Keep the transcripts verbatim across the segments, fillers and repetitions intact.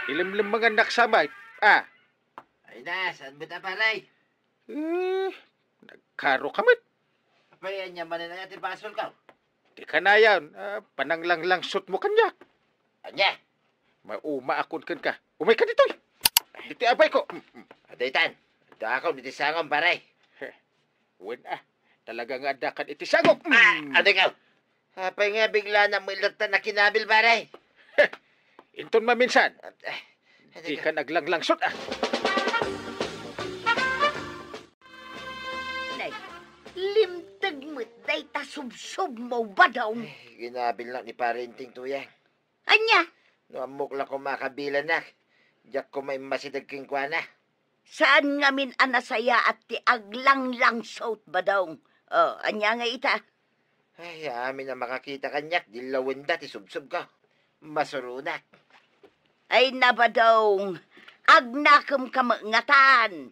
Ilimlimangannak sa met. Ah. Ay na, saan met a, pare? Eh, nagkaroka met. Apay, ania manen aya ti basolko? Ti kanayon, ah, pananglanglangsotmo kaniak. Ania? Maumaakon kenka. Umayka ditoy. Ditoy abayko. Mm, mm. Adaytan. Adda ako ditoy sangom, pare. Heh. Wen, ah. Talaga nga addakan iti sangom. Ah, mm. Adayko. Apay nga bigla na mo ilattan a kinabil, pare? Heh. Inton maminsan. Ah, ah, adayko. Dika naglanglangsot, ah. Nay, limteg met dayta subsubmo, Badong. Eh, ginabilnak ni Pare Enteng, Tuyang. Ania? No ammok la koma a kabilannak, diak koma immasideg kenkuana. Saan ngamin a nasayaat ti aglanglangsot, Badong. O, ania ngay ita? Ay, amin a makakita kaniak, dillawenda ti subsobko. Masuronak. Ay, na, Badong, agnakemka met ngatan.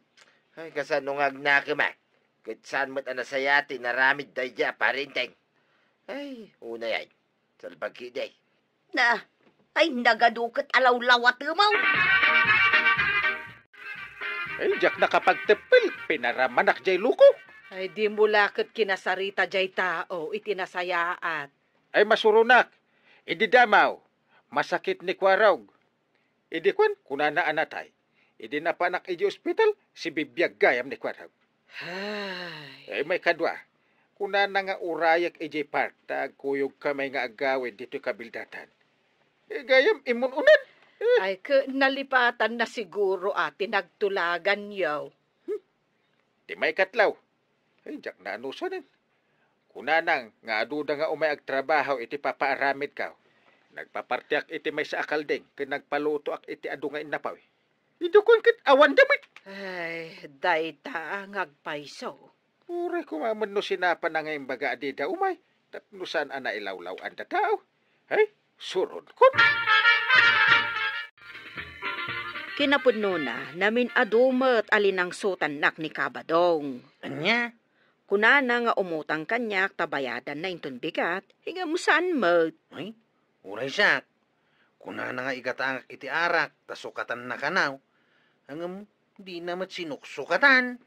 Ay, kasano nga agnakemak? Ket saan met a nasayaat ti inaramid daydiay a Pare Enteng. Ay, unay ay. Salbag ketdi. Na, ay, nagadu ket a lawlawatemaw. Ay, diak nakapagteppel, pinaramanak diay loko. Ay, dimo la ket kinasarita diay tao iti nasayaat. Ay, masuronak, idi damaw, masakit ni Kuarog. Idi kuan, kunana a natay. Idi napanak idiay ospital, sibibiag gayam ni Kuarog. Ay. Ay, maikadua, kunana nga urayek idiay park, ta agkuyogka met nga agawid ditoy kabildatan. Eh, gayam, immun-unan. Eh. Ay, ke, nalipatanna siguro a ti nagtulaganyo. Hmm. Ti maikatlo, ay, diak naanusanen. Kunana nga aduda nga umay agtrabaho iti papaaramidko. Nagpapartiak iti maysa a kalding ken nagpalutoak iti adu nga innapaw. Idi kuan ket awanda met. Ay, dayta nga agpayso. Uray koma met no sinapana nga imbaga a dida umay, tapno saan a nailawlaw-an a tao. Ay, suronkon. Kinapudnona, namin-adu met a linangsotannak ni Kabadong. Ania? Kunana nga umutang kaniak ta bayadanna inton bigat, ngem saan met. Ay, uray siak. Kunana nga igatangak iti arak ta sukatanna kanaw. Ngem dina met sinuksukatan.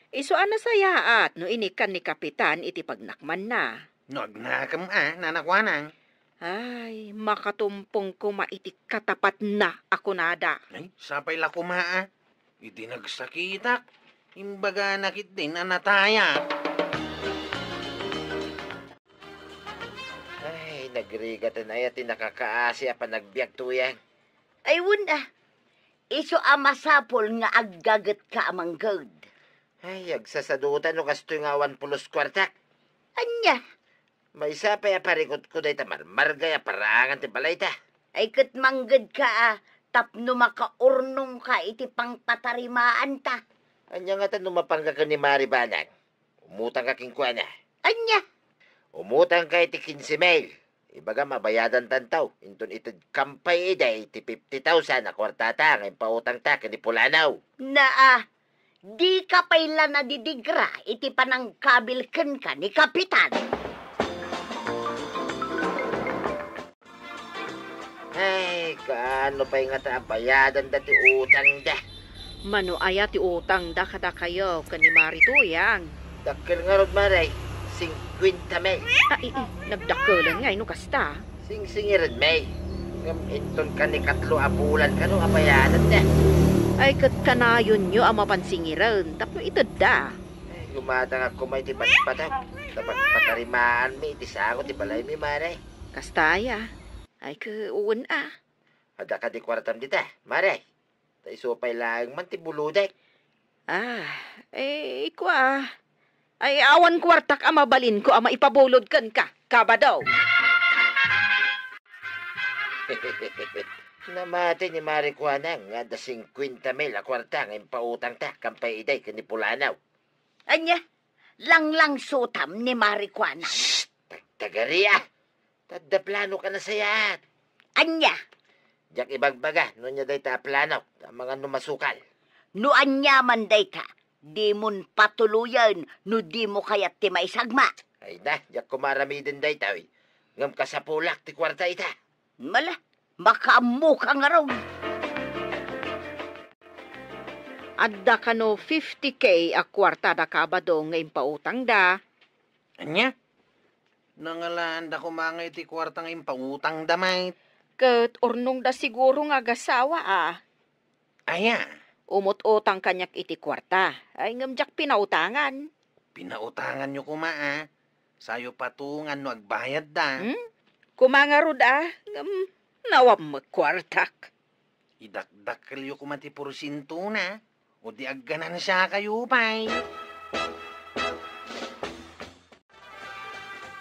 Isu a nasayaat no inikkan ni Kapitan iti pagnakmanna. No agnakem a, nanakuanang. Ay, makatumpong koma iti katapatna a kunada. Ay, sapay la koma a. Iti nagsakitak, imbagana ketdin a natayat. Ay, nagrigaten aya ti nakakaasi a panagbiag, Tuyang. Ay, wen a. Isu a masapul nga aggagetka a mangged. Ay, agsasaduta no kastoy nga awan pulos kuartak. Ania? Maysa pay a parikutko dayta marmargay a paraangan ti balayta. Ay, ket manggedka a tapno makaurnongka iti pangpatarimaanta. Ania ngata no mapanka ken ni Mari Banang? Umutangka kenkuana. Ania? Umutangka iti kinse mil. Ibagam a bayadantanto inton itedkam pay idiay ti fifty thousand a kuartata nga impautangta ken ni Pulano. Naa, dika pay la nadidigra iti panangkabil kenka ni Kapitan. Ay, kaano pay ngata a bayadanda ti utangda? Mano aya ti utangda kadakayo ken ni Mari Tuyang? Dakkel ngarud, Mari. Singkuenta mil. Ai, nagdakkelen ngay no kasta. Singsingirenmi. Ngem inton kanikatlo a bulan kano a bayadanda. Ay, ket kanayonyo a mapansingiren tapno itedda. Ay, gumatangak koma iti batbato. Ta pagpatarimaanmi iti sango ti balaymi, Mari. Kasta aya. Ay, ke, wen a. Adda kadi kuartam dita, Mari? Ta isu pay laeng man ti bulodek. Ah, eh, kua. Ay, awan kuartak a mabalinko a maipabulod kenka, Kabado. Namati ni Mari Kuanang nga adda singkuenta mil a kuarta nga impautangta ken pay idiay ken ni Pulano. Ania? Langlangsotam ni Mari Kuanang? Shh! Tagtagaria! Ta adda planok a nasayaat. Ania? Diak ibagbaga no ania dayta a planok, ta amangan no masukal. No ania man dayta, dimon patuloyen no dimo kayat ti maisagma. Ay na, diak koma aramiden daytoy. Ngem kasapulak ti kuarta ita. Mala, makaammoka ngarud. Adda kano fifty K a kuarta da Kabadong nga impautangda. Ania? Nangalaanda koma nga iti kuarta nga impautangda, met. Ket urnongda siguro nga agasawa, a. Aya? Umut-utang kaniak iti kuarta. Ay, ngem diak pinautangan. Pinautanganyo koma, a? Sayo patungan no agbayadda. Hmm? Koma ngarud, a? Ngem, nawammek kuartak. Idakdakkelyo koma ti porsientona, o di agganansiakayo pay.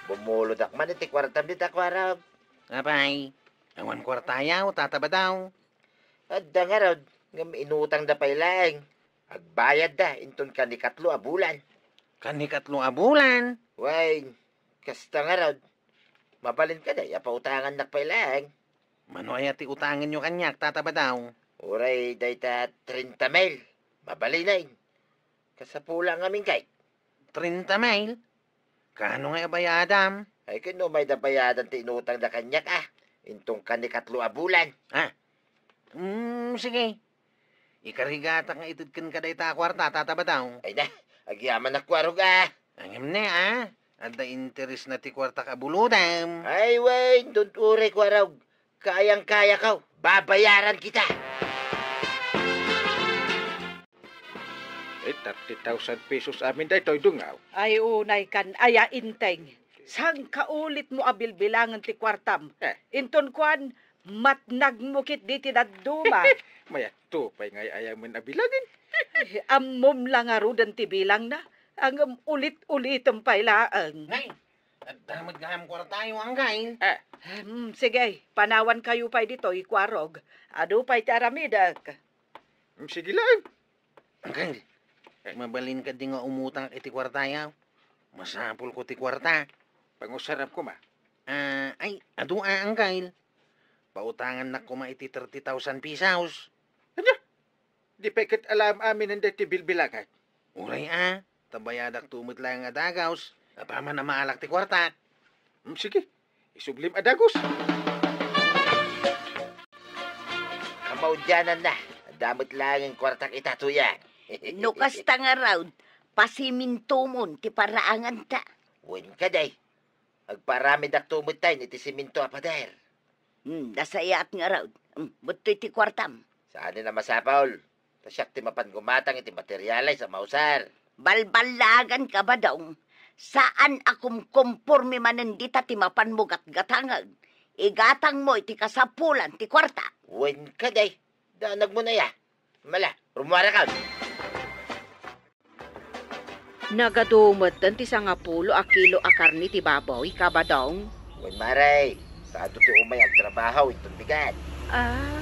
Bumulodak man iti kuartam dita, kuarog. Apay, awan kuartayaw, Tata Badaw? Adda ngarud, ngem inutangda pay laeng. Agbayadda inton kanikatlo a bulan. Kanikatlo a bulan? Wen, kasta ngarud. Mabalin kadi a pautangannak pay laeng? Mano aya ti utangenyo kaniak, Tata Badaw? Uray dayta trenta mil. Mabalinen. Kasapulan ngamin kay. Trenta mil? Kaano nga ibayadam? Ay, ken no mayda bayadan ti inutangda kaniak, a. Inton kanikatlo a bulan. A? Mm, sige. Ikarigatak nga ited kenka dayta a kuarta, Tata Badaw. Ay na, agyamanak, kuarog, a. Ngem ne, a. Adda interesna ti kuartak a bulodam. Ay, wen, don't worry, kuarog. Kayang-kayako, babayaran kita. Eh, thirty thousand pesos amin daytoy, Dungaw. Ay, unay kan aya, Inteng. Sangkaulitmo a bilbilangen ti kuartam. Eh. Inton kuan, matnagmo ketdi ti dadduma. Mayatto pay nga ay-ayamen a bilangen. Ay, ammom la ngaruden ti bilangna, ngem ulit-ulitem pay laeng. Nay, adda met gayam kuartayo, Anggail. Ah. Hmm, sige, panawankayo pay ditoy, kuarog. Adu pay ti aramidek. Hmm, sige laeng. Anggail, eh, mabalin kadi nga umutang iti kuartayo? Masapulko ti kuarta. Pangusarem koma. Ah, ay, adu a, Anggail. Pautangannak koma iti thirty thousand pesos. Ania? Di pay ket alaem aminen daytoy bilbilangek? Uray a, ta bayadakto met laeng a dagaws, apaman a maalak ti kuartak. Hmm, sige. Isublim a dagus. Kamaudiananna, adda met laengen kuartak ita, Tuyang. No kasta ngarud, pasimintomon ti paraanganta. Wen kadi, agparamidakto metten iti siminto a pader. Hmm, nasayaat ngarud. Hmm, bettoy ti kuartam. Saanen a masapul. Ta siak ti mapan gumatang iti materiales a mausar. Balballaganka, Badong. Saan a kumkomporme manen dita ti mapanmo gatgatangen. Igatangmo iti kasapulan ti kuarta. Wen kadi, danagmon aya. Mala, rummuarakon. Nagadu metten ti sangapulo a kilo a karne ti baboy, Kabadong. Wen, Mare, saan ti umay agtrabaho inton bigat. Ay,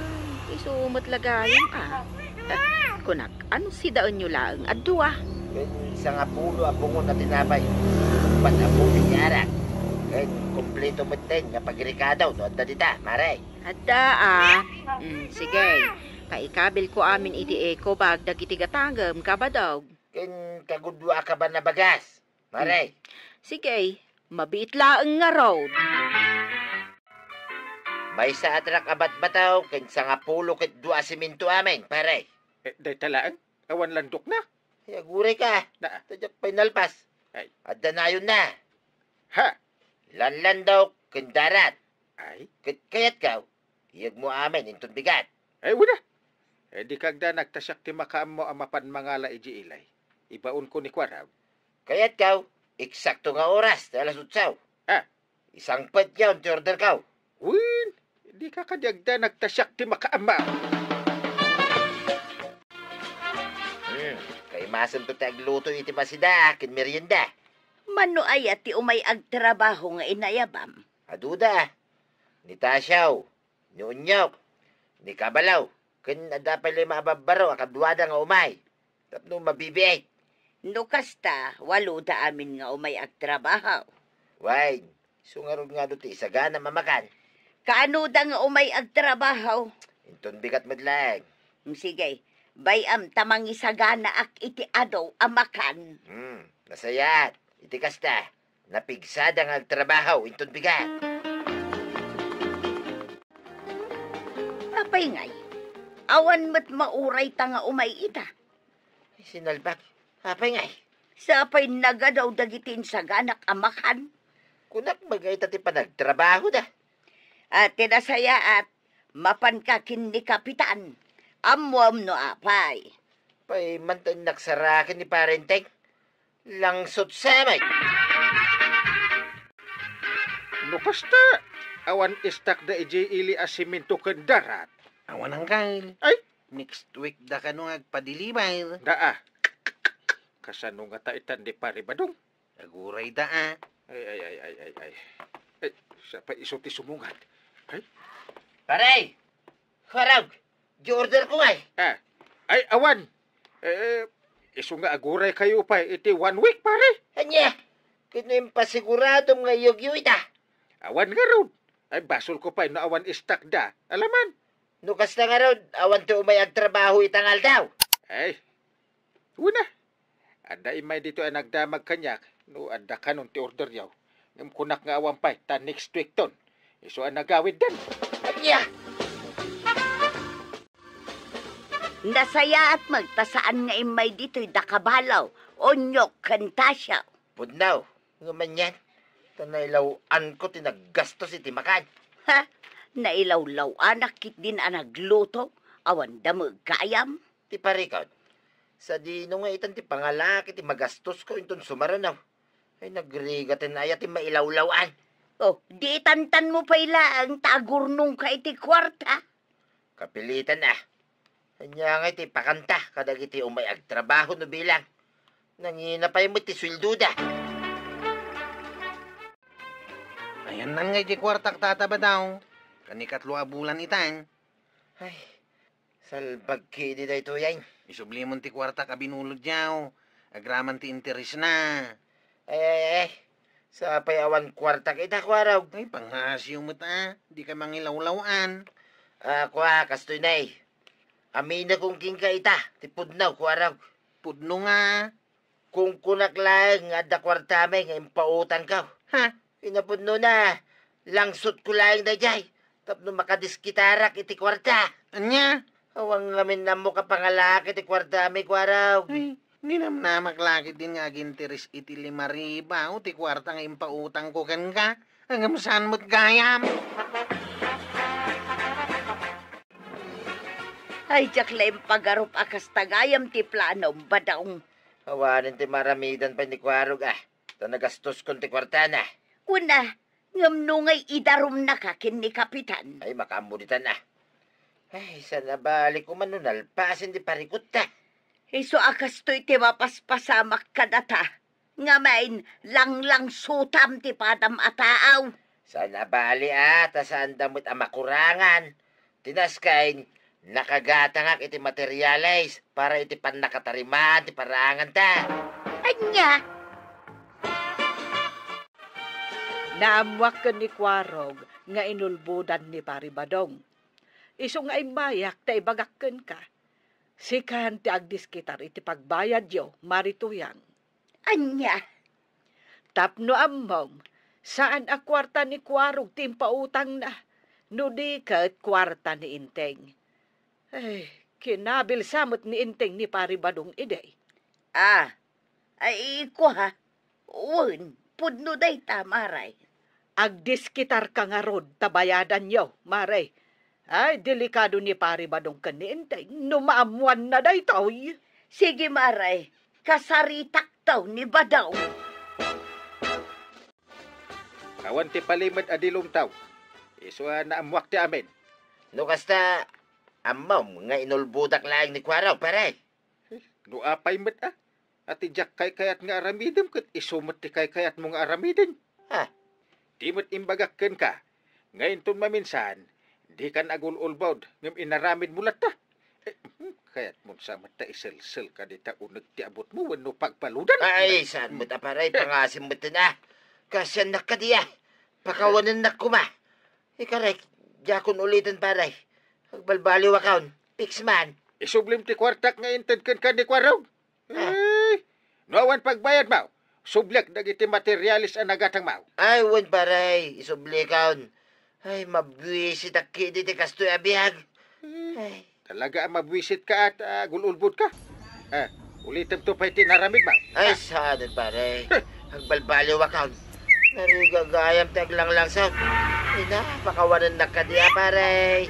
isu met la gayam, a. Eh, kunak, ano sidaenyo laeng a dua? Wen, sangapulo a bungon a tinapay. Upat a pulo nga arak. Ken, kompleto metten nga pagirikado no adda dita, Mare. Adda, a. Mm, sige. Paikabilko amin iti eco bag dagiti gatangem, Kabadong. Ken kagudua ka ba nabagas, Mare? Hmm. Sige, mabiit laeng ngarud. Maysa a trak a batbataw ken sangapulo ket dua a siminto amin, pare. Eh, dayta laeng? Awan landokna? Ay, agurayka. Na. Ta diak pay nalpas. Ay. Adda nayonna. Ha? Lanlandok ken darat. Ay? Ket kayatko, iyegmo amin inton bigat. Ay, wen a. Eh, dika agdanag ta siak ti makaammo a mapan mangala idiay ilay. Ibaonko ni kuarog. Kayatko, eksakto nga oras ti alas otso. Ah. Isangpetyon ti orderko. Wen, dika kadi agdanag ta siak ti makaammo. Hmm, kaimasento ti agluto iti masida ken merienda. Mano aya ti umay agtrabaho nga inayabam? Aduda. Ni Tasyaw, ni Unyok, ni Kabalaw, ken adda pay lima a babbaro a kaduada nga umay tapno mabibiit. No kasta, waloda amin nga umay agtrabaho. Wen, isu ngarud nga adu ti isaganam a makan. Kaanoda nga umay agtrabaho? Inton bigat met laeng. Mm, sige, bay-am ta mangisaganaak iti adu a makan. Hmm, nasayaat. Iti kasta, napigsada nga agtrabaho inton bigat. Apay ngay, awan met maurayta nga umay ita. Sinalbag. Apay ngay? Sapay nagadaw dagiti insaganak a makan. Kunak magayta ti panagtrabahoda. Ati nasayaat, mapanka ken ni Kapitan. Ammoam no apay. Pay man ta innaksaraken ni Parenteng. Langsot sa met. No kasta, awan istak da ijay ili a semento ken darat. Awan anggal. Ay, next week da kano nga agpadeliver. Daa. Kasano ngata itan ni Pare Badong? Aguray da, a. Ay, ay, ay, ay, ay, ay. Ay, siya pa iso ti sumungad. Ay. Pare! Kuarog! Di order ko ngay. Ah. Ay, awan. Eh, iso nga aguray kayo pay iti one week, pare. Ania? Ket no impasiguradom nga iyugyo ita? Awan ngarud. Ay, basol ko pay no awan istak da. Alaman. No kasta ngarud, awan ti umay agtrabaho ita nga aldaw. Ay, una. Adda immay ditoy a nagdamag kaniak no adda kanon ti orderyo. Ngem kunak nga awan pay ta next week ton. Isu a nagawiddan. Ania? Nasayaat met ta saan nga immay ditoy da Kabalo, Onyok, ken Tasio. Pudno, ngem anian, ta nailaw-anko ti naggastos iti makan. Ha? Nailawlaw-anak ketdin a nagluto, awan da met gayam? Ti parikut, sadino nga itan ti pangalaki ti magastosko inton sumaruno? Ay, nagrigaten aya ti mailawlaw-an. Oh, di itantanmo pay laeng ta agurnongka iti kuarta? Kapilitan a. Ania ngay ti ipakanta kadagiti umay agtrabaho no bilang? Nangina pay met ti sueldoda. Ayannan ngay ti kuartak, Tata Badong. Kanikatlo a bulan itan. Ay, salbag ketdi daytoy ay. Isublimon ti kuartak a binulodyo. Agraman ti interesna. Ay, ay, ay. Sapay awan kuartak ita, Kuarog. Ay, pangngasiw met a. Dika mangilawlaw-an. A, kua, kastoy nay. Aminakon kenka ita, ti pudno, Kuarog. Pudno nga? Kunkunak laeng nga adda kuartami nga impautangko. Ha? Kinapudnona, langsotko laeng daydiay tapno makadiskitarak iti kuarta. Ania? Awan ngamin ammo a pangalaki ti kuartami, Kuarog. Ay, ninamnamak la ketdin nga aginteres iti lima ribu ti kuarta nga impautangko kenka. Ngem saan met gayam? Ay, diak la impagarup a kasta gayam ti planom, Badong. Awanen ti maaramidan pay ni Kuarog, a. Ta nagastoskon ti kuartana. Kuna, ngem no ngay idarumnaka ken ni Kapitan? Ay, makaammo ditan a. Ay, saan a bali koma no nalpasen ti parikutta. Isu a kastoy ti mapaspasamak kadata. Ngamin, langlangsutam ti padam a taaw. Saan a bali a, ta saanda met a makurangan. Ti naskay, nakagatangak iti materiales para iti pannakatarimaan ti paraanganta. Ania? Naammoak ken ni Kuarog nga inulbodan ni Pari Badong. Isu nga immayak ta ibagak kenka. Sikan ti agdiskitar iti pagbayadyo, Mari Tuyang. Ania? Tapno ammom, saan a kuarta ni Kuarog ti impautangna, no di ket kuarta ni Enteng. Ay, kinabilsa met ni Enteng ni Pari Badong idi. Ah, ay, kua, wen, pudno dayta, Mare. Agdiskitarka ngarud ta bayadanyo, Mare. Ay, delikado ni Pari Badong ken ni Enteng no maammoanna daytoy. Sige, Mare, kasaritakto ni Badong. Awan ti palimed a dilumtaw. Isu a naammoak ti amin. No kasta, ammom nga inulbodak laeng ni Kuarog, pare. No apay met a, a ti diak kaykayat nga aramidem ket isu met ti kaykayatmo nga aramiden. Ha? Di met imbagak kenka, nga inton maminsan, dikan agul-ulbod ngem inaramidmo latta. Eh, hmm, kayatmon sa met ta iselselka dita uneg ti abutmo wenno pagbaludan? Ay, saan met a, pare, pangasim met a. Kasiannak kadi a. Pakawanennak koma. Ikarek, diakon uliten, pare. Agbalbaliwakon. Fix man. Isublim ti kuartak nga inted kenka ni Kuarog. Ah. Eh, no awan pagbayadmo, subliak dagiti materialis a nagatangmo. Ay, wen, pare, isublikon. Ay, mabuisitak kidi ti kastoy a biag. Eh, ay. Talaga a mabuisitka at, ah, agul-ulbodka. Ah, Ulitem to pay ti naramid, ma. Ay, saan, pare? Agbalbaliwakon. Narigat gayam ti aglanglangsot. Ay, napakawanennak kadi, a, pare.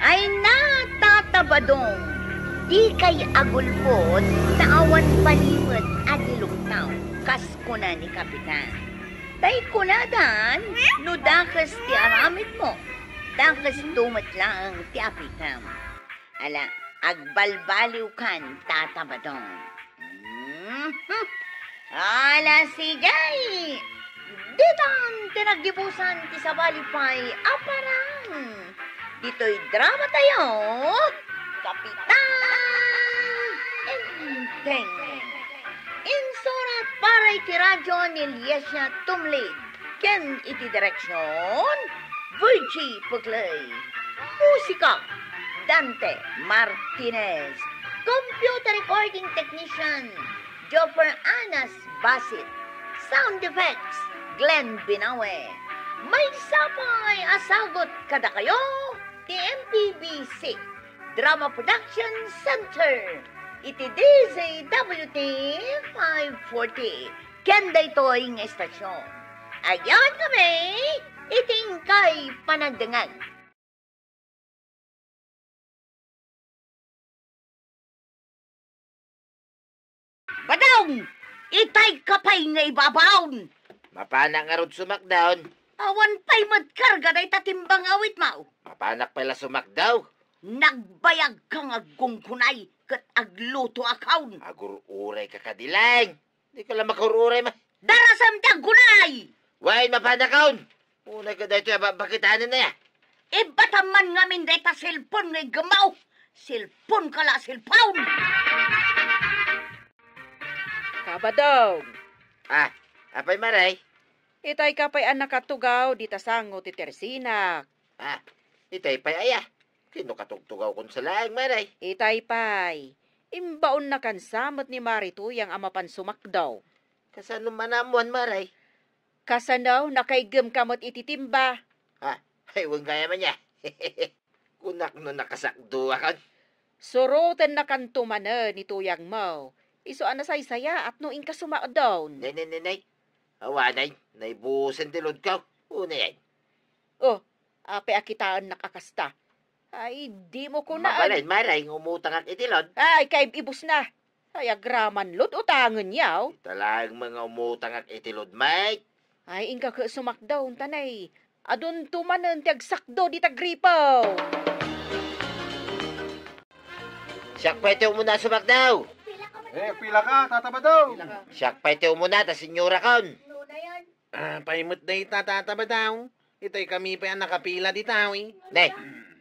Ay na, Tata Badong, dikay agulpot ta awan pay met a diluktaw, kas kuna ni Kapitan. Tay kunadan, no dakes ti aramidmo, dakesto met laeng ti apitem. Ala, agbalbaliwkan, Tata Badong. Mhm. Ala, sige! Ditan ti naggibusan ti sabali pay a parang. Ditoy drama tayo, Kapitan Enteng. Insurat para iti radyo ni Liesia Tumlid ken iti direksion, Virgie Puclay. Musika, Dante Martinez. Computer recording technician, Joffer Anas Basit. Sound effects, Glenn Binawe. Maysa pay a sagut kadakayo ti M P B C Drama Production Center iti D Z W T five forty. Ken daytoy nga estasion, agyamankami iti inkay panagdengngeg. Badong! Itay ka pay nga ibabaon! Mapanak ngarud sumakdaw. Awan pay met karga dayta timbang awitmo. Mapanak pay la sumakdaw. Nagbayag ka nga aggunggunay ket agluto a kaon. Agur-uray ka kadi laeng. Di ka la makur-uray, ma. Darasem ti aggunay! Wen, mapanakon! Unay ka daytoy a ba-, bakitanen na ya. Ibatam man ngamin dayta cellphone nga iggem mo. Cellphone ka la, cellphone! Kabadong! Ah, apay, Maray? Itay ka pay a nakatugaw dita sango ti tersinak. Ah, itay pay aya? Ken no katugtugawkon sa laeng, Maray. Itay pay. Imbaonnakan sa met ni Mari Tuyang a mapan sumakdaw. Kasano man ammoan, Maray? Kasano, nakaiggem ka met iti timba? Ha? Ay, wen gayam aya. Kunak no nakasakdo akan. Surotennakanto manen ni Tuyangmo. Isu a nasaysayaat no inka sumakdaw. Nay, nay, nay, nay. Awanay, naibusen ti load ko. Unayen. Oh, apay a kitaennak a kasta? Ay, dimo kunaan. Mabalin, Maray, nga umutangak iti load. Ay, kaib-ibus na. Ay, agraman load, utangen yaw. Ita laeng nga umutangak iti load, Mike. Ay, inka ket sumakdaw, tanay. Adunto manen ti agsakdo dita gripo. Siak pay ti umuna a sumakdaw. Eh, pila ka, Tata Badaw? Siak pay ti umuna ta senyorakon. Ah, pay met dayta, Tata Badaw. Itay kami pay a nakapila dita, wi. Ne,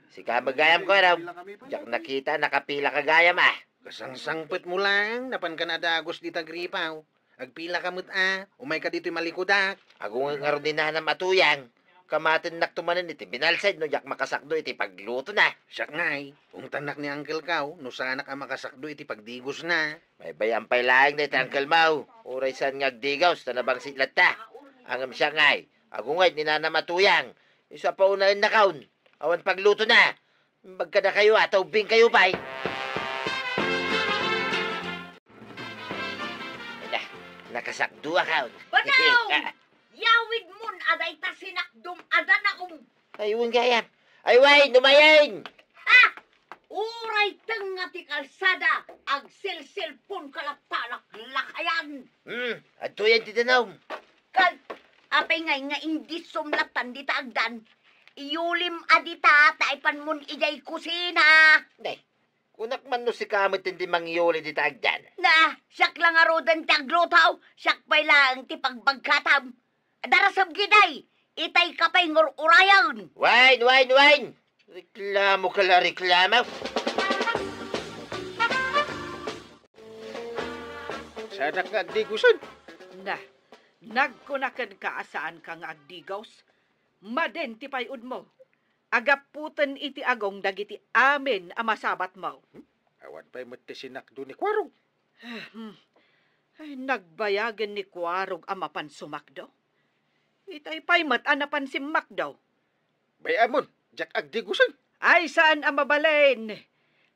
sika met gayam, Kuya Rob. Diak nakita, nakapila ka gayam, ah. Kasangsangpetmo lang, napanka a dagus dita gripo. Agpila ka met, ah. Umayka ditoy malikudak. Agungayek ngarud ni Nanam a Tuyang. Kamatennakto manen iti binalsad no diak makasakdo iti paglutona. Siak ngay, ungtannak ni Uncle ko, no saanak a makasakdo iti pagdigosna. Maybay-am pay laeng dayta, Uncle mo. Uray saan nga agdigaws, ta nabangsit latta. Ngem siak ngay, agungayek ni Nanam a Tuyang. Isu a paunaennakon. Awan paglutona. Imbag kadakayo a, ta ubbingkayo pay. Ala, nakasakdo a kaon. Badaw! Ah. Yawidmon a dayta sinakdom a danaom. Ay, wen gayam. Ay, wen, umayen! Ah! Uray tengnga ti kalsada, agselselponka latta a laklakayan. Hmm, adtoyen ti danaom. Ket, apay ngay nga indissom lattan dita agdan? Iyulim a dita, ta ipanmon idiay kusina. Nay, kunak man no sika met ti mangiyuli dita agdan. Na, siak la ngaruden ti agluto, siak pay laeng ti pagbagkatam. Darasem ketdi, itay ka pay ngur-urayen. Wen, wen, wen! Reklamo ka la, reklamo. Saanak nga agdigosen? Na, nagkuna kenka a saanka nga agdigos? Madin ti pay-odmo. Agaputen iti agong dagiti amin a masabatmo. Hmm? Awan pay met ti sinakdo ni Kuarog. Hmm. Ay, nagbayagen ni Kuarog a mapan sumakdo. Itay pay met a napan simmakdo. Bay-amon, diak agdigosen. Ay, saan a mabalin.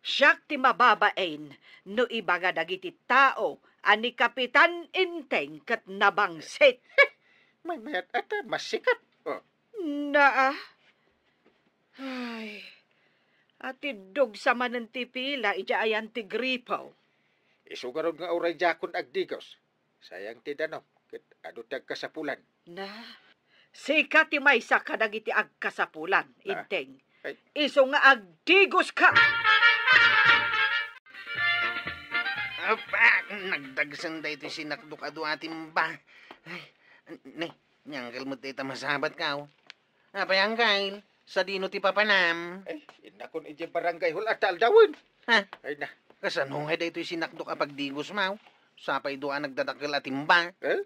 Siak ti mababain no ibaga dagiti tao a ni Kapitan Enteng ket nabangsit. Maymayat a ta masikat. Oh. Naa. Ay, atiddog sa manen ti pila iti ayan ti gripo. Isu ngarud nga uray diakon agdigos. Sayang ti danum, ket adu ti agkasapulan. Na, sika ti maysa kadagiti agkasapulan, Enteng. Ay. Isu nga agdigoska. Apa, nagdagsen daytoy sinakdok a dua a timba. Ay, ne, ni Uncle met dayta masabat ka, oh. Apay, Uncle? Sadino ti papanam? Ay, innakon idiay barangay hall a ta aldawen. Ha? Ay na. Kasano ngay daytoy sinakdok a pagdigos, maw? Sapay dua a nagdadakkel a timba. Eh?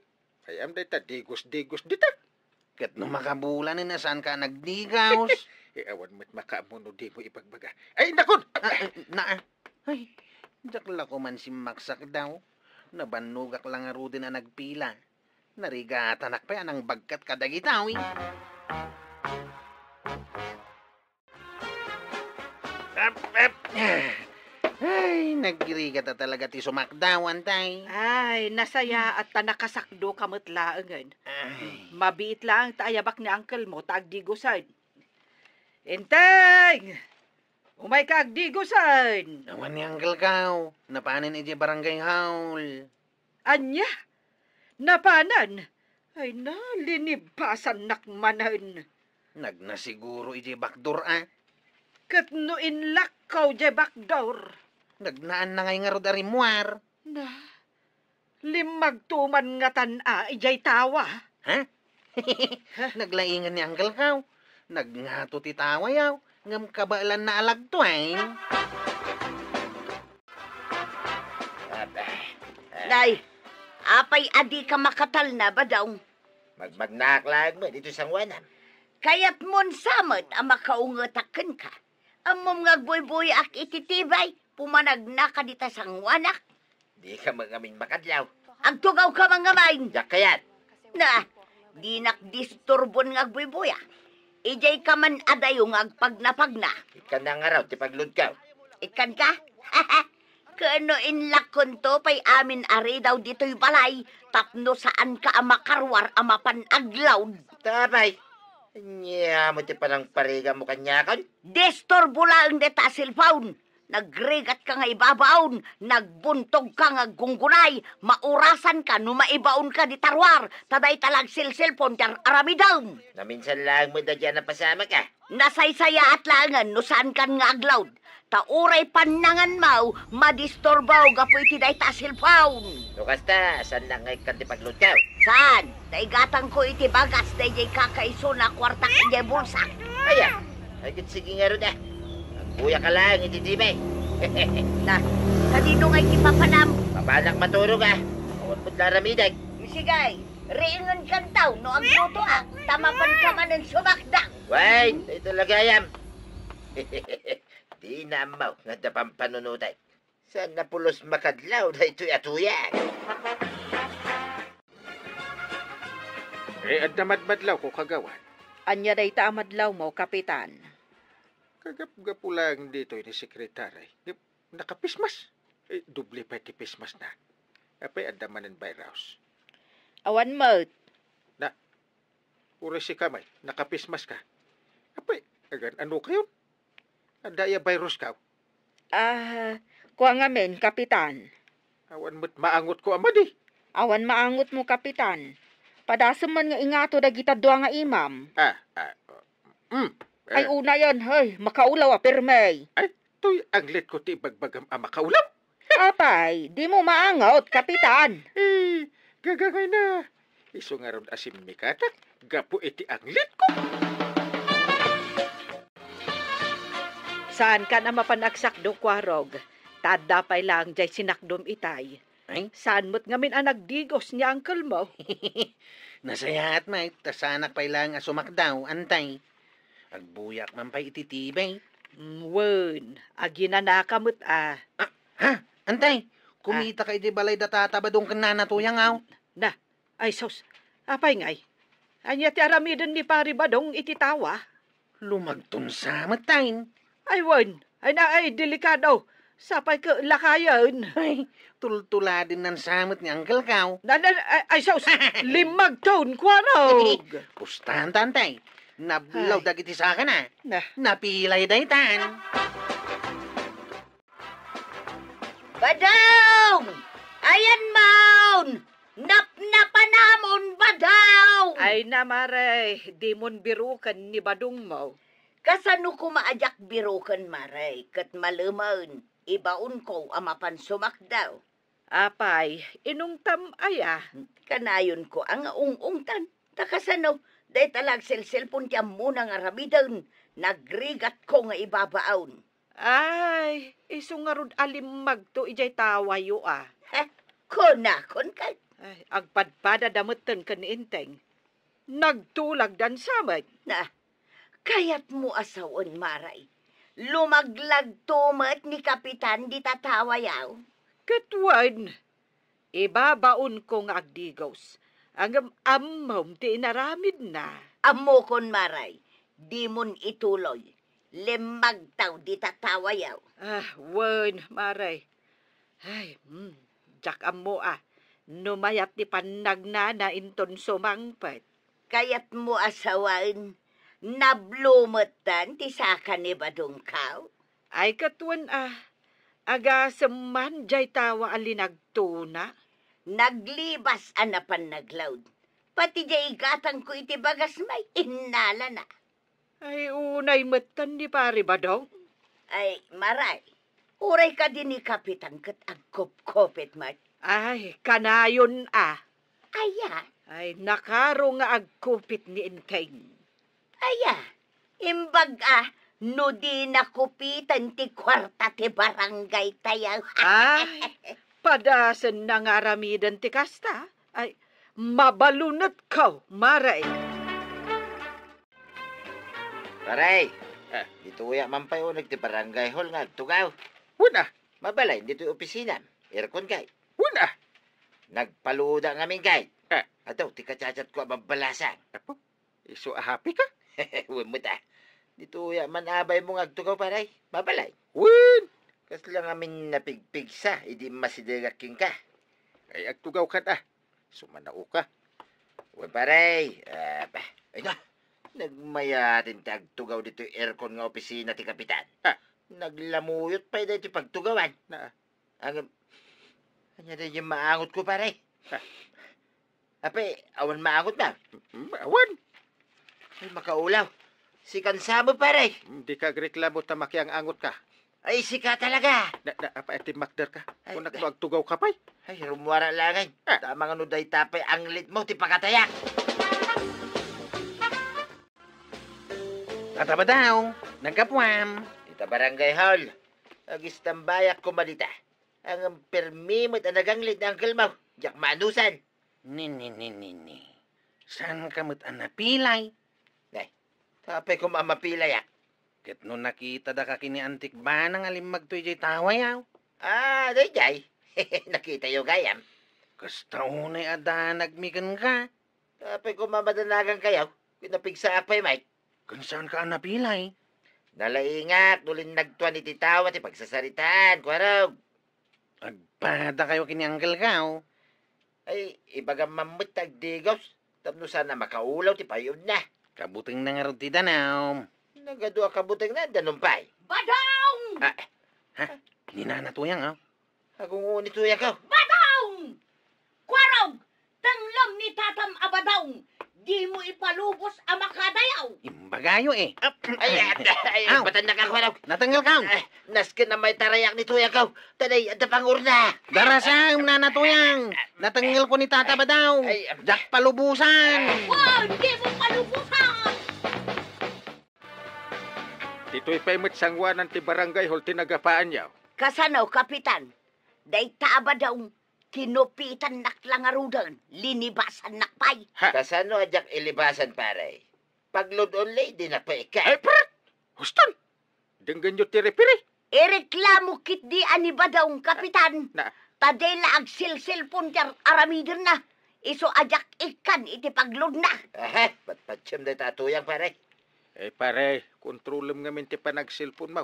Ay, am dayta digos-digos dita. Ket no makabulanen a saanka a nagdigos? Eh, awan met makaammo no dimo ibagbaga. Ay, innakon! Ah, ah, na, ah. Ay, diak la koman simmaksak daw. Nabannogak la ngaruden a nagpila. Narigatanak pay a nangbagkat kadagita, uy. Ep, ep. Ay, nagrigata talaga ti sumakdaw, Antay. Ay, nasayaat ta nakasakdoka met laengen. Ay. Mabiit laeng ta ayabak ni uncle mo ta agdigosen. Enteng! Umayka agdigosen! Awan ni Uncle Kao. Napanen idiay barangay hall. Ania? Napanen? Ay na, linibasannak manen. Nagna siguro idiay bakdor, a. Ket no inlakkaw diay bakdor? Nagnaanna ngay ngarud a rimmuar. Na, limmagto man ngatan a idiay tawa. Ha? Naglaingan ni Uncle Kao. Nagngato ti tawa, yaw, ngem kabaelanna a lagtuay. Nay, apay a dika makatalna, Badong? Magmagnaak laeng met ditoy sangoanam. Kayatmon sa met a makaungetak kenka. Ammom nga agbuybuyaak iti tibay, pumanagnaka dita sangoanak. Dika mangamin makadlaw. Agtugawka mangamin. Diak kayat. Na, dinak disturbon nga agbuybuya. Idiayka man adayo nga agpagnapagna. Ikkan na ngarud ti pagludkaw. Ikkanka? Ken no inlakkonto pay amin a ridaw ditoy balay tapno saanka a makaruar a mapan aglaud. Tapay, ania mo ti panangparigammo kaniakon? Disturbo laeng dayta a cellphone. Nagrigatka nga ibabaon, nagbuntogka nga aggunggunay, maurasanka no maibaonka dita ruar, ta dayta la agselselpon ti ar-aramidem. Naminsan laeng met daydiay a napasamak, a. Nasaysayaat laengen no saankan nga aglaud, ta uray pannanganmo, madisturbo gapu iti dayta a cellphone. No kasta, saannak nga ikkan ti pagludkaw? Saan? Ta igatangko iti bagas daydiay kakaisuna a kuartak idiay bulsak. Aya, ay ket sige ngarud, a. Agbuyaka laeng iti tibay. Na, sadino ngay ti papanam? Mapanak maturog, a. Awan met la aramidek. Sige, riingenkanto no aglutoak, ta mapanka manen sumakdang. Wen, dayta la gayam. Dina ammo nga adda pampanunotek. Saan a pulos makadlaw daytoy a tuyak? Eh, adda madmadlawko, kagawad. Ania dayta a madlawmo, Kapitan? Kagapgapu laeng ditoy ni Sekretary. Nakapismas. Eh, doble pay ti pismasna. Apay, adda manen virus? Awan met. Na, uray sika met, nakapismaska. Apay, agan-anokayon? Adda aya viruska? Ah, kua ngamin, Kapitan. Awan met maangotko a madi. Awan maangotmo, Kapitan. Padasem man nga ingato dagita dua nga imam. Ah, ah, mm. Ay, eh. Unayen, hey, makaulaw a pirmi. Ay, toy anglitko ti ibagbagam a makaulaw. Apay, dimo maangot, Kapitan. Eh, gagangayna. Isu ngarud a simmikatak gapu iti anglitko. Saankan a mapan agsakdo, Kuarog. Ta adda pay laeng diay sinakdom itay. Ay? Saan met ngamin a nagdigos ni uncle mo? Nasayaat met, ta saanak pay laeng a sumakdaw, Antay. Agbuyak man pay iti tibay. Mm, wen, aginanaka met a. Ah, ha? Antay, kumitaka iti balay da Tata Badong ken Nana Tuyang, aw? Na, ay sus, apay ngay? Ania ti aramiden ni Pari Badong iti tawa? Lumagtonsa met, tay. Ay wen, Ay na, ay, delikado. Sapay ka lakayen. Ay, tultuladen nan samet ni Uncle Kaw. Na, na, ay, ay, sus, limmagton, kuarog. Pustahan ta, Antay. Nablaw Ay. dagiti sakana. Na. Napilay daytan. Badong! Ayan maun! Napnapanamon, Badong! Ay na, Mare, dimon biruken ni Badong mo. Kasano koma a diak biruken, Mare, ket malemen, ibaonko a mapan sumakdaw. Apay, inungtam aya? Kanayonko a nga ung-ungtan. Ta kasano, dayta la agselselpon ti ammona nga aramiden, nagrigatko nga ibabaawn. Ay, isu ngarud a limmagto idiay tawayo a. He, kunakon kay. Ay, agpadpadada metten ken ni Enteng. Nagtulagdan sa met. Na, kayatmo a sawen, Mare. Lumaglagto met ni Kapitan dita tawayo. Ket wen, ibabaonko nga agdigos. Ngem ammom ti inaramidna. Ammokon, Mare. Dimon ituloy. Limmagtaw dita tawayo. Ah, wen, Mare. Ay, hmm, diak ammo a, no mayat ti pannagnana inton sumangpet. Kayatmo a sawen, nablo metten ti saka ni Badongko? Ay, ket wen a, agasem man diay tawa a linagtona. Naglibas a napan naglaud. Pati diay igatangko iti bagas may innalana. Ay, unay metten ni Pari Badong. Ay, Mare, uray kadi ni Kapitan ket agkupkupit met. Ay, kanayon a. Aya? Ay, nakaro nga agkupit ni Enteng. Aya, imbag a, no di nakupiten ti kuarta ti barangay tayo. Ay, padasen na nga aramiden ti kasta. Ay, mabalunetko, Mare. Pare, Ah. ditoya man pay uneg ti barangay hall nga agtugaw. Wen a. Mabalin ditoy opisinam. Aircon kay. Wen a. Nagpaluda ngamin kay. Ah. Adaw ti kachatchatko a babbalasang. Apo, isu a happy ka? Wen met a. Ditoya man abaymo nga agtugaw, pare. Mabalin. Wen. Kasla ngamin napigpigsa idi immasidegak kenka. Ay, agtugaw ka ta. Sumanaoka. Wen, pare. Ah, bah. Ay na. Nagmayaten ti agtugaw ditoy aircon nga opisina ti kapitan. Ah. Naglamuyot pay daytoy pagtugawan. Na. Ang, ania daytoy maangotko, pare? Ah. Apay, awan maangotmo? Mm, awan. Ay, makaulaw. Sika sa met, pare. Mm, dika agreklamo ta makiang-angotka. Ay, sika talaga. Na, na, apay, timmakder ka? Ay, kunak no agtugaw ka pay. Ay, rummuar laeng. Ah. Tama nga no dayta pay anglitmo ti pakatayak. Tata Badong, naggapuam. Ita barangay hall. Agistambayak koma dita. Ang permi met a naganglit ni Uncle Mau. Diak maanusan. Ni, ni, ni, ni, ni. Saanka met a napilay? Nay, apay koma a mapilayak? Ket no nakitada ka ken ni Antik Bana nga limmagto idiay tawayaw? Ah, daydiay. Nakitayo gayam. Kasta unay a danagmi kenka. Apay koma a madanagankayo? Ket napigsaak pay met. Ken saanka a napilay? Nalaingak no linnagtuan iti tawa ti pagsasaritaan, kuarog. Agpadakayo ken ni Uncle Kau. Ay, ibagam man met ta agdigos, tapno saan a makaulaw ti payudna. Kabutengna ngarud ti danum. Nagadu a kabutengna, danum pay. Badong! Ah, ha? Ni Nana Tuyang, ah. Agunguni Tuyang, Kau. Badong! Kuarog! Tenglem ni tatam a Badong! Dimo ipalubos a makadayaw! Imbagayo, eh. Ap-, ay, ay, ay, Aw! Batannak ako, ano? Natengngel ka? Ay, nasken a maitarayak ni Tuyang, Kau. Taday, adda pangurna. Darasam, Nana Tuyang. Natengngel ko ni Tata Badong. Ay, ay. Diak palubosan. Wow, dimo palubosan! Ditoy pay met sanguanan ti barangay hall ti nagapaanyo. Kasano, Kapitan? Dayta a Badong, kinupitannak la ngaruden, linibasannak pay. Ha? Kasano a diak ilibasan, pare? Paglud only, di na pay ikka. Ay, prat! Huston! Denggenyo ti referee. Ireklamo ketdi a ni Badong, Kapitan. Na. Ta dayta la agselselpon ti ar-, aramidenna. Isu a diak ikkan iti pagludna. Aha, patpatsem dayta a Tuyang, pare. Eh, pare, kontrolem ngamin ti panagselponmo.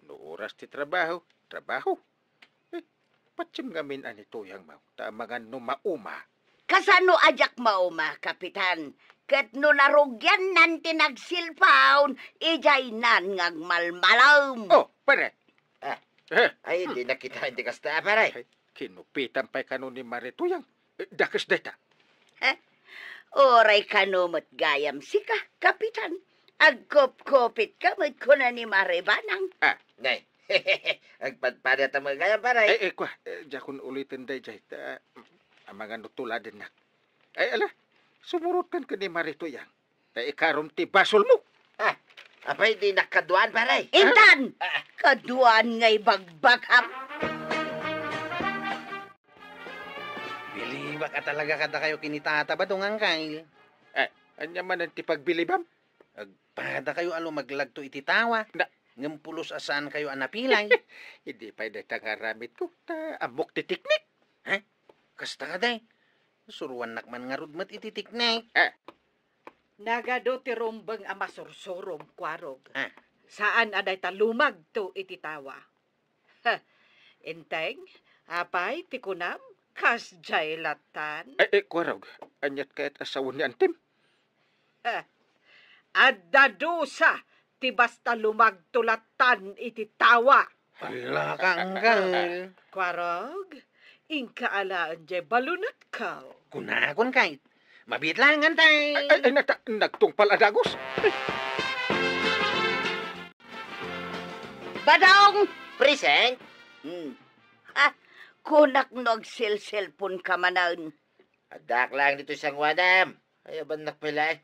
No oras ti trabaho, trabaho. Eh, patiem ngamin a ni Tuyang maw, ta amangan no mauma. Kasano a diak mauma, Kapitan? Ket no narugiannan ti nagsilpaon, idiaynan nga agmalmalem. Oh, pare. Ah. Eh. Ay, di nakita, hindi kasta, pare. Ay, kinupitan pay kano ni Mare Tuyang. Eh, dakes dayta. Eh, uray kano met gayam sika, Kapitan. Agkupkupit ka met kuna ni Mare Banang. Ah. Nay, agpadpada ta met gayam, pare. Eh, eh, kua, eh, diakon uliten daydiay, ta, amangan no tuladennak. Ay, ala, sumurotkan ken ni Mare Tuyang. Ta ikarom ti basolmo. Ah, apay, dinak kaduan, pare? Intan! Ah. Kaduan nga ibagbagam. Bilibak a talaga kadakayo ken ni Tata Badong, Angkel. Eh, ania manen ti pagbilibam? Agpadakayo a lumaglagto iti tawa. Na- Ngem pulos a saankayo a napilay. Idi pay dayta nga aramidko, ta ammok ti teknik. Ha? Kasta kadi? Suruannak man ngarud met iti teknik. Ah. Nagadu ti rumbeng a masursurom, Kuarog. Ah. Saan a dayta lumagto iti tawa. Ha, Enteng, apay ti kunam? Kasdiay lattan? Eh, eh, Kuarog, aniat kayat a sawen ni Antem? Ha, adda dusa ti basta lumagto lattan iti tawa. Hala ka, Angkel. Kuarog, inka alaen diay balunetko. Kunakon kay, mabiit laeng, Enteng. Ay, ay, ay, nata-, nagtungpal a dagus. Badong! Present? Hmm. Ha? Kunak no agselselpon ka manen. Addaak laeng ditoy sanguanam. Ay, abannak pay laeng.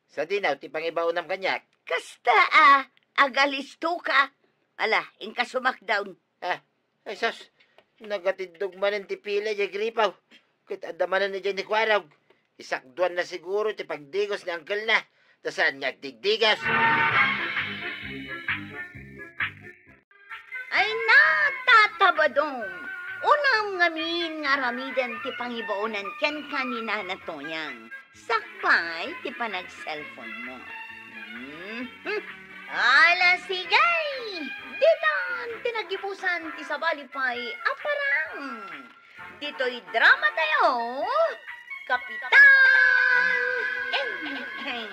Sadino ti pangibaonam kaniak? Kasta a, agalisto ka. Ala, inka sumakdaw. Ah, ay sus, nagatiddog manen ti pilay diay gripaw. Ket adda manen idiay ni Kuarog. Isakduanna siguro ti pagdigos ni angkelna, ta saan nga agdigdigos. Ay na, Tata Badong, unam ngamin nga aramiden ti pangibaonan kenka ni Nana Toyang. Sakbay ti panagselponmo. Mhm. Ala, sige! Ditan ti nagibusan ti sabali pay a parang. Ditoy dramatayo, Kapitan Enteng.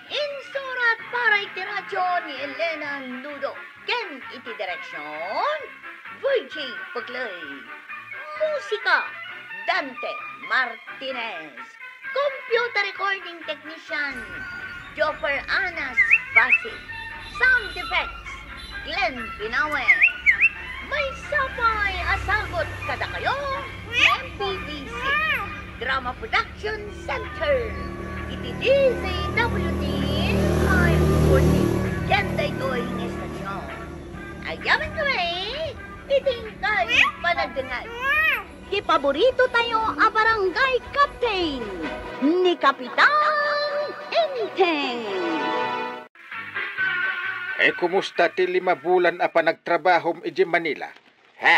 Insurat para iti radyo ni Elena Nudo. Ken iti direksyon, Virgie Puglay. Musika, Dante Martinez. Computer recording technician, Joffer Anas Basi. Sound effects, Glenn Binawe. Maysa pay a sagut kadakayo, M P B C Drama Production Center, iti D Z W T five forty, ken daytoy nga estasyon. Agyamankami iti inkay panagdengngeg. Ti paborito tayo a barangay captain, ni Kapitan Enteng. Eh, kumusta ti lima bulan a panagtrabahom iti Manila? Ha?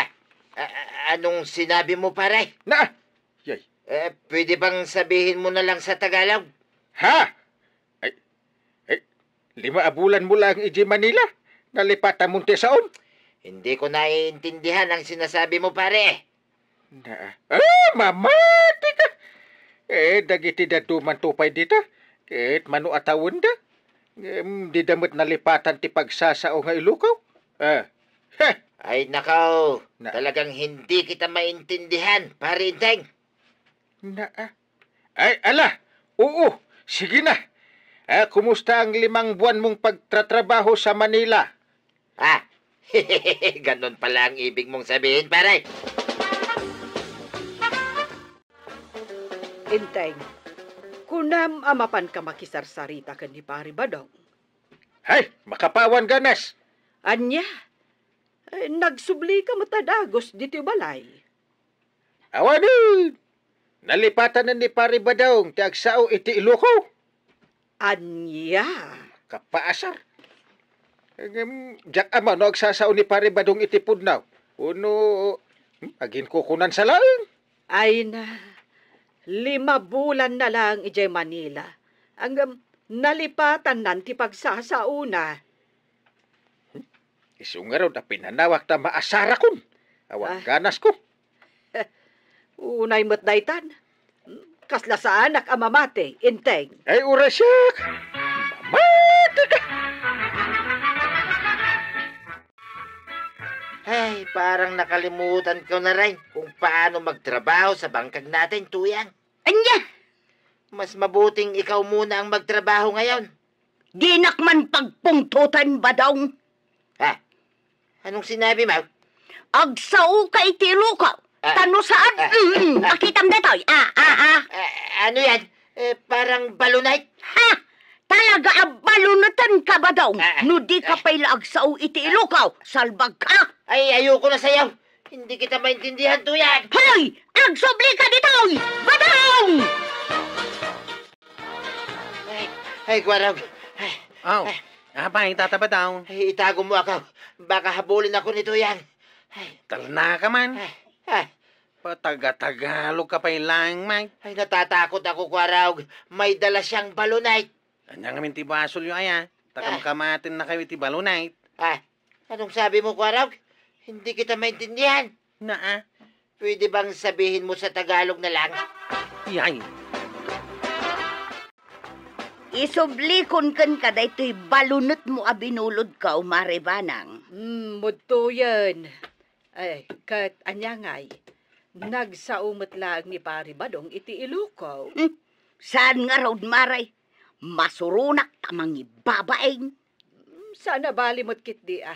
A-, a-, anong sinabi mo, pare? Na, yay. Eh, pwede bang sabihin mo na lang sa Tagalog? Ha? Ay, ay, lima a bulan mo lang iti Manila? Nalipatam ti saom? Hindi ko naiintindihan ang sinasabi mo, pare. Na, ah, mamati ka! Eh, dagiti dadduma pay dita, ket mano a tawenda? Ngem dida met nalipatan ti pagsasao nga Ilocao? Ah, heh! Ay, nakaw! Na- Talagang hindi kita maintindihan, Pare Enteng. Na, ah. Ay, ala! Oo, sige na. Ah, kumusta ang limang buwan mong pagtratrabaho sa Manila? Ah, ganun pala ang ibig mong sabihin, pare. Enteng, kunam a mapanka makisarsarita ken ni Pari Badong. Hay, makapawan ganas! Ania? Eh, nagsubli ka met a dagus ditoy balay. Awanen! Nalipatan ni Pari Badong ti agsao iti Ilocao. Ania? Kapaasar. Ngem, diak ammo no agsasao ni Pari Badong iti pudno. Wenno, hmm, aginkukunan sa laeng. Ay na, lima bulan na lang idiay Manila. Ngem, nalipatannan ti pagsasaona. Isu ngarud a pinanawak ta maasarakon. Awan Ah. ganasko. Unay met daytan. Kasla saanak a mamati, Enteng. Ay, uray siak! Mamati ka! Ay, parang nakalimutan ko na rin kung paano magtrabaho sa bangkag natin, Tuyang. Anya? Mas mabuting ikaw muna ang magtrabaho ngayon. Dinak man pagpungtotan, Badong. Ha? Anong sinabi mo? Agsao ka iti ilukaw. Ah. Tano saan? Ah. Mm, makitam datoy. Ah, ah, ah. Ah, ano yan? Eh, parang balonite. Ha? Talaga a baloniten ka, Badong. Ah, No di ka ah. pay la agsao iti ilukaw, salbag ka. Ay, ayoko na sayaw. Hindi kita maintindihan, Tuyang. Hoy! Agsubli ka ditoy! Badong! Ay, ay, Kuarog. Ay, Aw, ay. apay, Tata Badong? Ay, itago mo ako. Baka habulin ako ni Tuyang. Ay. Talna ka man. Ay, ay. Pataga-Tagalog ka pay lang, Mike. Ay, natatakot ako, Kuarog. May dala siyang balonite. Anya ngamin ti basolyo aya? Ta Ah. kamkamaten na kayo iti balonite. Ah, anong sabi mo, Kuarog? Hindi kita maintindihan. Naa. Pwede bang sabihin mo sa Tagalog na lang? Yay! Isublikon kenka daytoy balonetmo a binulodko, Mare Banang. Hmm, mudtoyen. Ay, ket ania ngay, nagsao met laeng ni Pari Badong iti ilukaw. Hmm, saan ngarud, Mare? Masuronak ta mangibabain. Hmm, saan a bali met ketdi a.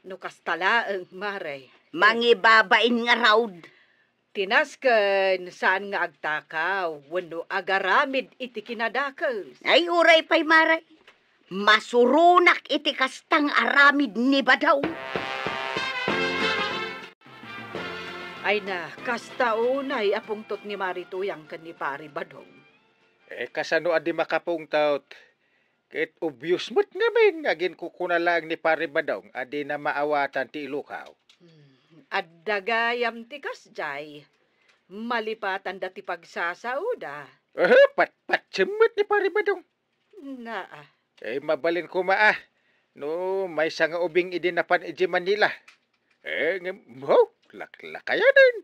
No kasta laeng, Mare. Mangibabain ngarud. Tinasken, saan nga agtakaw wenno agaramid iti kinadakes. Ay, uray pay, Mare. Masuronak iti kasta nga aramid ni Badong. Ay na, kasta unay a pungtot ni Mari Tuyang ken ni Pari Badong. Eh, kasano a di makapungtot? Ket obvious met ngamin nga aginkukuna laeng ni Pari Badong a dina maawatan ti ilukaw. Hmm, adda gayam ti kasdiay. Malipatanda ti pagsasaoda. Eh, patpatsem met ni Pari Badong. Naa. Eh, mabalin koma a. No, maysa nga ubing idi napan idiay Manila. Eh, ngem, wow, laklakayanen.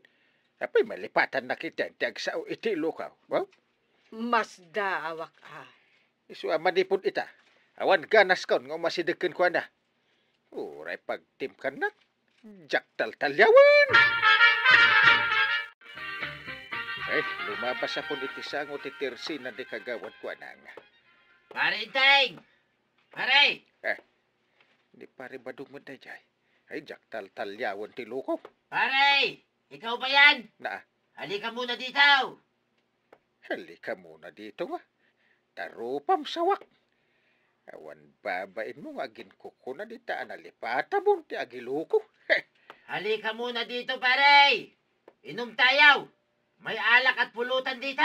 Apay, malipatannak iti agsao iti ilukaw. Wow. Masdaawak a. Isu a manipud ita, awan ganaskon nga umasideg kenkuana. Uray pagtimkannak, diak taltaliawen. Ay, lumabas apon iti sango ti tersina di kagawad kuanang. Pare Enteng! Pare! Eh, ni Pare Badong met daydiay. Ay, diak taltaliawen ti ilukaw. Pare! Ikaw ba yan? Naa. Halika muna dito. Halika muna dito nga. Ta rupam sawak. Awan babainmo nga aginkukuna dita a nalipatamon ti agiluko. Halika muna dito, pare. Inom tayo. May alak at pulutan dito.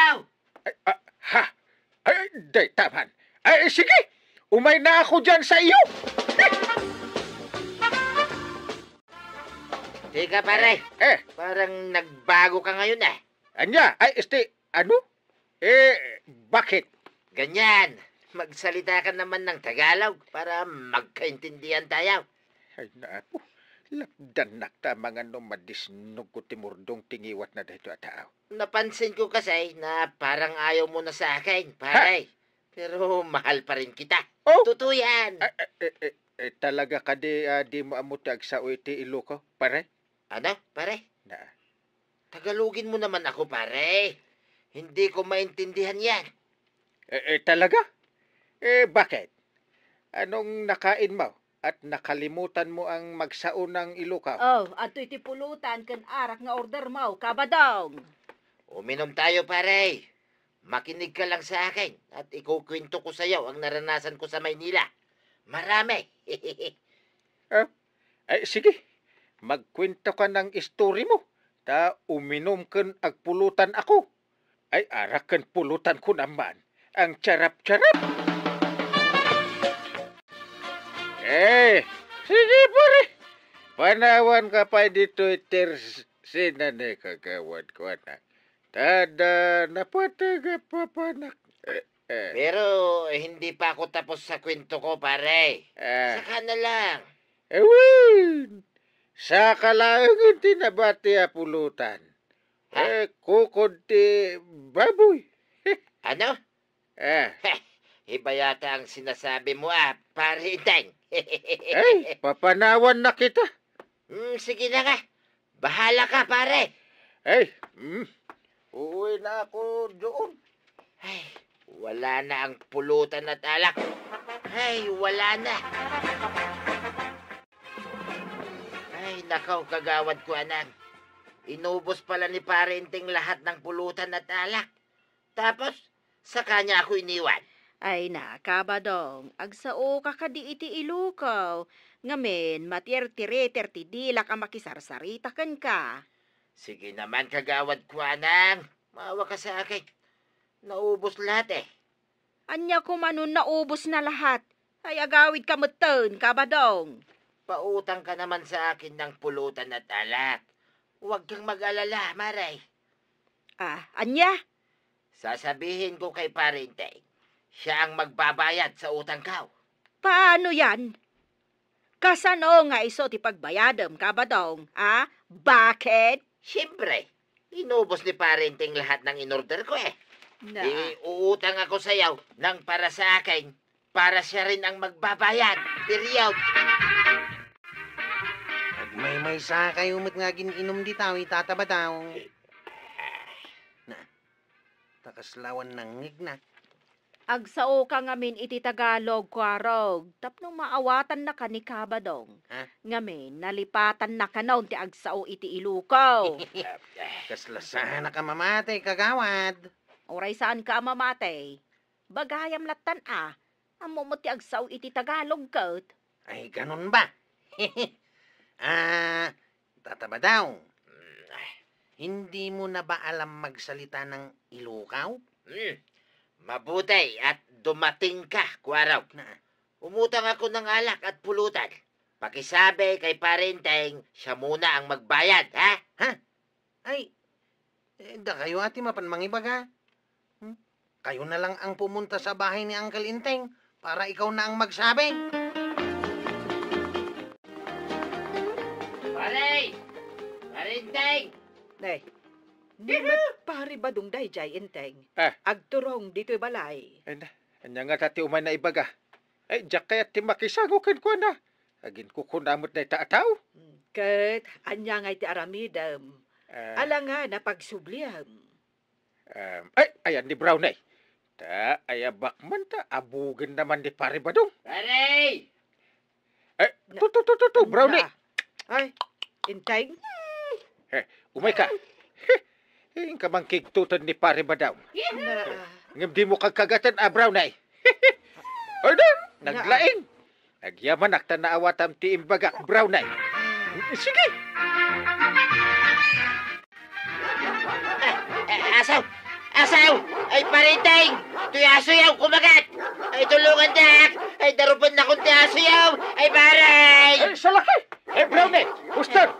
Ay, ah, ha? Ay, dayta man. Ay, sige. Umayna ako diyan sa iyo. Teka, pare. Eh, eh. Parang nagbago ka ngayon, eh. Anya? Ay, este, ano? Eh, bakit? Ganyan. Magsalita ka naman ng Tagalog para magkaintindihan tayo. Ay, naapo. Lapdannak ta amangan no madisnogko ti murdong ti ngiwatna daytoy a tao. Napansin ko kasi na parang ayaw mo na sa akin, pare. Ha? Pero mahal pa rin kita. Oh? Totoo yan. Ah, eh, eh, eh, eh, talaga kadi, ah, di mo ammo ti agsao iti iluko, pare? Ano, pare? Na. Tagalogin mo naman ako, pare. Hindi ko maintindihan yan. Eh, eh, talaga? Eh, bakit? Anong nakain mo at nakalimutan mo ang magsao ng ilukaw? Oh, adtoy ti pulutan ken arak nga order mo, Kabadong. Uminom tayo, pare. Makinig ka lang sa akin at ikukwento ko sa'yo ang naranasan ko sa Maynila. Marami. Ah, ay, sige. Magkwento ka ng istori mo. Ta uminom ken agpulutan ako. Ay, arak ken pulutan ko naman. Ang charap-charap. Eh, sige, pare. Panawan ka pa dito, tersina ni kagawad ko, anak. Tada napatag a papanak. Eh, eh. Pero, eh, hindi pa ako tapos sa kwento ko, pare. Ah. Saka na lang. Awan! Saka laengen ti nabati a pulutan. Ha? Eh, kukod ti baboy. Ano? Eh. Heh, iba yata ang sinasabi mo, ah, Pare Enteng. Ay, papanawan na kita. Hmm, sige na nga. Bahala ka, pare. Ay, hmm. Uuwi na ako doon. Ay, wala na ang pulutan at alak. Ay, wala na. Ay, nakaw, Kagawad Kuanang. Inubos pala ni Pare Enteng lahat ng pulutan at alak. Tapos, saka niya ako iniwan. Ay na, Kabadong, agsaoka kadi iti ilukaw. Ngamin, matirtiriter ti dilak a makisarsarita kenka. Sige naman, Kagawad Kuanang. Maawa ka sa akin. Naubos lahat eh. Ania koma no naubos na lahat? Ay, agawidka metten, Kabadong. Pautang ka naman sa akin ng pulutan at alak. Huwag kang mag-alala, Mare. Ah, ania? Sasabihin ko kay Pare Enteng, siya ang magbabayad sa utang ko. Paano yan? Kasano nga isu ti pagbayadem, Kabadong, a? Bakit? Siyempre, inubos ni Pare Enteng lahat ng in-order ko eh. Na. Di uutang ako sayaw nang para sa akin, para siya rin ang magbabayad. Period. Agmaymaysa kayo met nga agin-inum dita, ita, Kabadong. Na, ta kasla awan nangngegna. Agsaoka ngamin iti Tagalog, Kuarog, tapno maawatannaka ni Kabadong. Ha? Ngamin, nalipatannaka no ti agsao iti ilukaw. Kasla saanka mamati, Kagawad? Uray saanka a mamati. Bagayam lattan a, ammo met ti agsao iti Tagalog ket. Ay, ganun ba? Ah, Tata Badong, hindi mo na ba alam magsalita ng Ilocano? Hmm. Mabuti at dumating ka, Kuarog. Na? Umutang ako ng alak at pulutan. Pakisabi kay Pare Enteng, siya muna ang magbayad, ha? Ha? Ay, eh, dakayo a ti mapan mangibaga. Hmm? Kayo na lang ang pumunta sa bahay ni Uncle Enteng para ikaw na ang magsabi. Pare! Pare Enteng! Ne, ni met Pare Badong daydiay, Enteng. Ah. Agturong ditoy balay. Ay na, ania ngata ti umay naibaga? Ay, diak kayat ti makisango kenkuana. Aginkukuna met dayta a tao. Hmm, ket ania ngay ti aramidem? Ah. Alangan a pagsubliem. Um, ay, ayan ni Brownie. Ta, ayabak man ta, abugen naman ni Pare Badong. Pare! Eh, Na- tu, tu, tu, tu, tu, Brownie. Na- Ay, Enteng. Eh, umay ka. Inka man kigtutan ni Pare Badong. Na- Ngem di mo kagkagatan a Brownie. Ay, na, naglaing. Agyamanak ta naawatam ti imbagak, Brownie. Sige. Eh, asaw! Asaw! Ay, Pare Enteng! Toy asoyaw, kumagat! Ay, tulungan dak! Ay, darupan nakon ti asoyaw! Ay, pare! Ay, salaki! Ay, Brownie! Huston!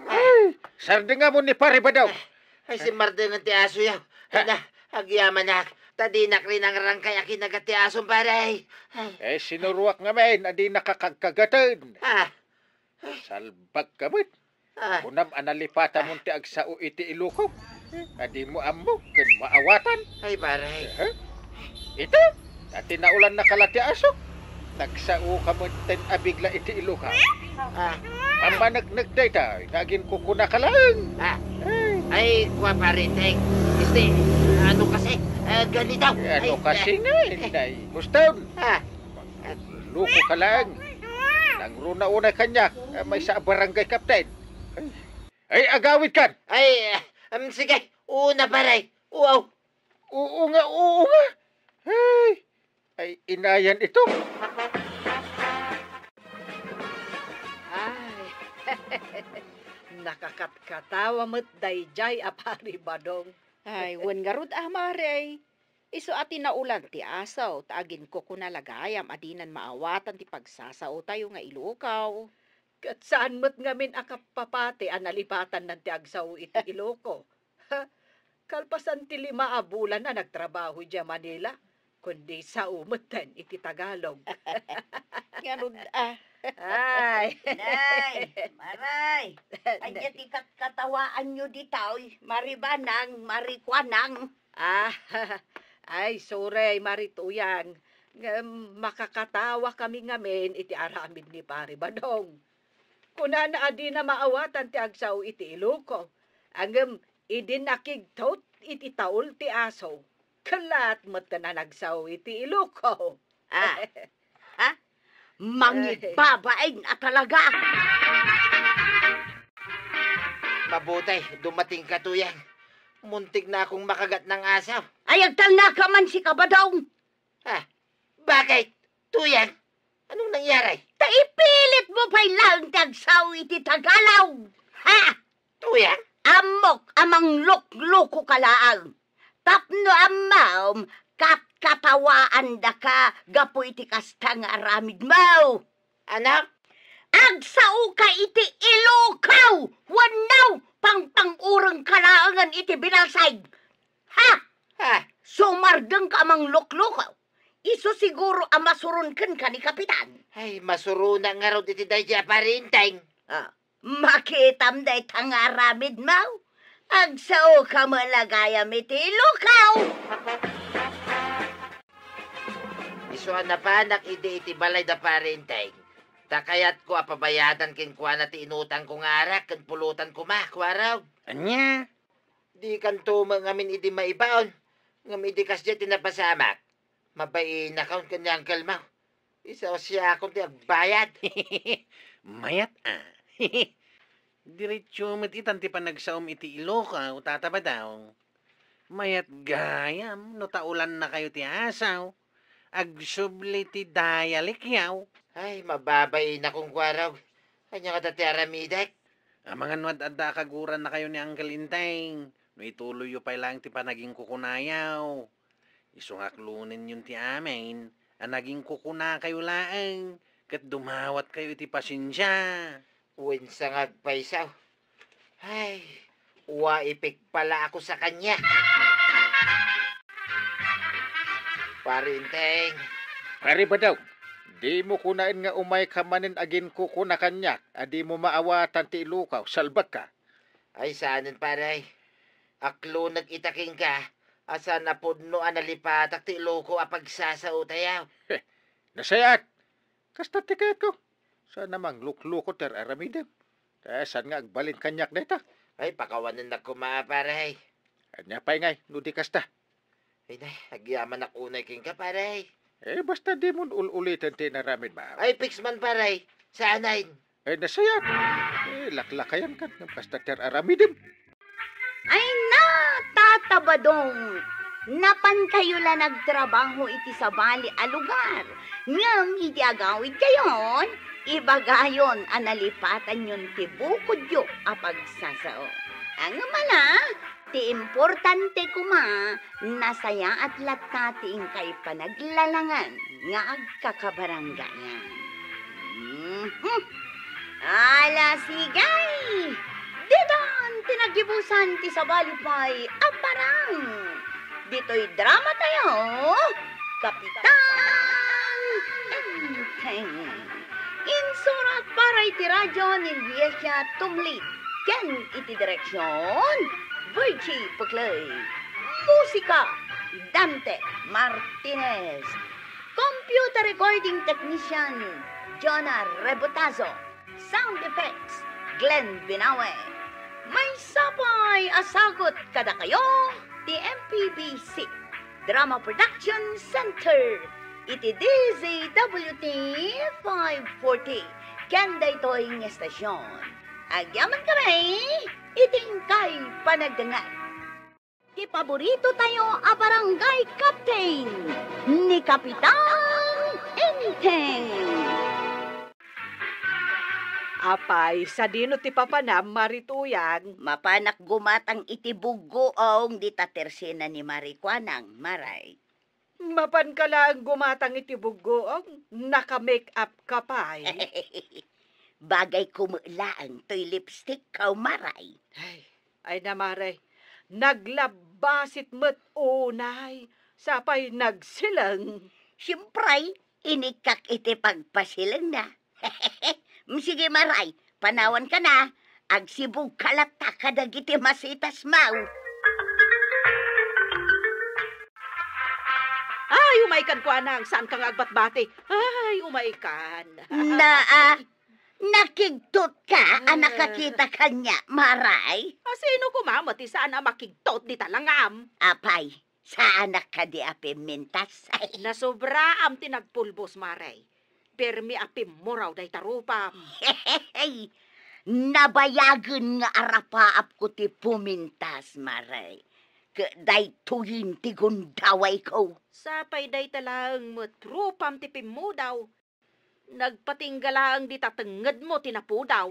Ay, sardengam ni Pare Badong. Ay, simmardengan ti asoyaw. Ha? Ay na, agyamanak. Ta dinak rinangrangkay a kinagat ti asom, pare. Ay. Eh, sinuruak ngamin a dinaka kagkagatan. Ah. Salbag ka met. Ah. Kunam a nalipatamon ti agsao iti ilukaw. A dimo ammo ken maawatan. Ay, pare. Aha. Ita, ta tinaulannaka la ti asok. Nagsaoka met ten a bigla iti ilukaw. Ah. Pammaneknek dayta, ta aginkukunaka laeng. Ah. Ay. Ay, kua, Pare Enteng. Este, ano kasi? Ah, ganito. Ano Ay, kasi eh. nga, Inday? Huston. Ah. Loko ka laeng. Nangruna unay kaniak, eh, maysa a barangay captain. Ay, agawid kan. Ay, um, sige. Una, pare. Wow. Oo nga, oo nga. Ay, ay, inayan ito. Ay, nakakatkatawa met daydiay a Pare Badong. Ay, wen ngarud a, Mare. Isu a tinaulan ti aso, ta aginkukuna la gayam a dinan maawatan ti pagsasaotayo nga ilukaw. Ket saan met ngamin a kapapati a nalipatannan ti agsao iti iluko. Kalpasan ti lima a bulan a nagtrabaho idiay Manila, kundi sao metten iti Tagalog. Ngarud, ah. Ay. Nay, Maray, ania ti katkatawaanyo ditoy? Maribanang, marikuanang? Ah, ay, sorry, Mari Tuyang. Ngem makakatawa kami ngamin iti aramid ni Pari Badong. Kunana a dina maawatan ti agsao iti Iloko. Ngem idi nakigtot iti taul ti aso, kellat metten a nagsao iti Iloko. Ah. Ha? Mangibabain a talaga! Mabuti, dumatingka, Tuyang. Muntik na akong makagat ng aso. Ay, agtalnaka man, sika, Badong! Ha? Bakit? Tuyang, anong nangyari? Ta ipilit mo pay laeng ti agsao iti Tagalog! Ha? Tuyang? Ammok a manglukloko ka laeng. Tapno ammom, katkatawaandaka gapu iti kasta nga aramidmo. Ano? Agsaoka iti Iloko wenno pangpang-urengka laengen iti binalsig? Ha? Ha? Sumardengka a manglukloko. Isu siguro a masuron kenka ni Kapitan. Ay, masuronak ngarud iti daydi a Pari Enteng. Ah, makitam dayta nga aramidmo. Agsaoka met la gayam iti Iloko. Isu a napanak idi iti balay da Pari Enteng, ta kayatko a pabayadan kenkuana ti inutangko nga arak ken pulutan koma, Kuarog. Ania? Dikanto met ngamin idi maibaon, ngem idi kasdiay ti napasamak, mabainakon ken ni Uncle Mau. Isu a siakon ti agbayad. Mayat a. Diretso met itan ti panagsaom iti Iloko, Tata Badong. Mayat gayam no taulannakayo ti aso. Agsubli ti dialect-yo. Ay, mababainakon, Kuarog. Ania ngata ti aramidek? Amangan no ad-adda a kagurannakayo ni Uncle Enteng, no ituloyyo pay laeng ti panagingkukunayo. Isu nga aklonenyon ti amin a nagingkukunakayo laeng ket dumawatkayo iti pasensia. Wen sa nga agpayso. Ay, uwa ipikpalaak sa kaniak. Pari Enteng. Pari Badong, dimo kunaen nga umayka manen aginkukuna kaniak a dimo maawatan ti Iloko, salbagka. Ay, saanen, pare. Aklonek ita kenka a saan a pudno a nalipatak ti Iloko a pagsasaotayo. Heh, nasayaat. Kasta ti kayatko. Saan a manglukloko ti ar-aramidem. Ta saan nga agbalin kaniak dayta? Ay, pakawanennak koma, pare. Ania pay ngay, no di kasta? Ay, nay, agyamanak unay kenka, pare. Eh, basta dimon ul-uliten ti inaramidmo. Ay, piks man, pare. Saanen? Eh, nasayaat. Eh, laklakayankan ngem kasta ti ar-aramidem. Ay na, Tata Badong! Napankayo la nagtrabaho iti sabali a lugar. Ngem idi agawidkayon, ibagayon a nalipatanyon ti bukodyo a pagsasao. Ngem ala, ti importante koma, nasayaat latta ti inkay panaglalangan nga agkakabaranggayan. Mhm. Ala, sige! Ditan ti nagibusan ti sabali pay a parang. Ditoy dramatayo, Kapitan Enteng. Insurat para iti radyo ni Liesia Tumlid ken iti direksion, Virgie Puclay. Musika, Dante Martinez. Computer recording technician, Jonah Rebotazo. Sound effects, Glenn Binawe. Maysa pay a sagut kadakayo ti M P B C Drama Production Center iti D Z W T five forty ken daytoy nga estasion. Agyamankami iti inkay panagdengngeg. Ti paborito tayo a barangay captain, ni Kapitan Enteng. Apay, sadino ti papanam, Mari Tuyang? Mapanak gumatang iti buggoong dita tersena ni Mari Kuanang, Maray. Mapanka laeng gumatang iti buggoong, naka-make-up ka pay. Bagay ko met laeng toy lipstick ko, Maray. Ay, ay na, Maray. Naglabbasit met unay. Sapay nagsileng. Siempre, inikkak iti pagpasilengna. Mm, sige, Maray, panawanka na. Agsibugka latta kadagiti masitasmo. Ay, umaykan, kuanang, saanka nga agbatbati? Ay, umaykan. Naa, nakigtotka a Eh. nakakita kaniak, Maray? A, sino koma met ti saan a makigtot dita langam? Apay, saanak kadi a pimmintas? Nasobraam ti nagpulbos, Maray. Permi a pimmuraw dayta rupam. Nabayagen nga arapaapko ti pumintas, Maray. Ket daytoyen ti gundawayko. Sapay dayta laeng met rupam ti pimmudaw. Nagpatingga laeng dita tengngedmo ti napudaw.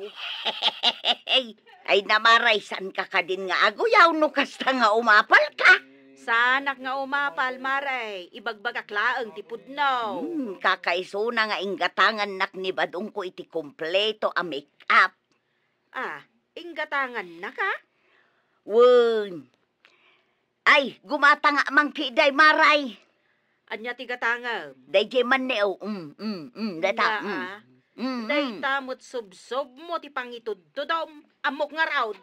Ay, Maray, saanka kadin nga aguyaw no kasta nga umapalka? Saanak nga umapal, Maray. Ibagbagak laeng ti pudno. Hmm, kakaisuna nga inggatangannak ni badongko iti kompleto a make-up. Ah, inggatangannaka? Wen. Ay, gumatangak man ketdi, Maray. Ania ti gatangem? Daydiay man ni, oh. Mm, mm, mm, dayta, Naa, mm. Mm, mm. Dayta met subsobmo ti pangitudtudom. Ammok ngarud.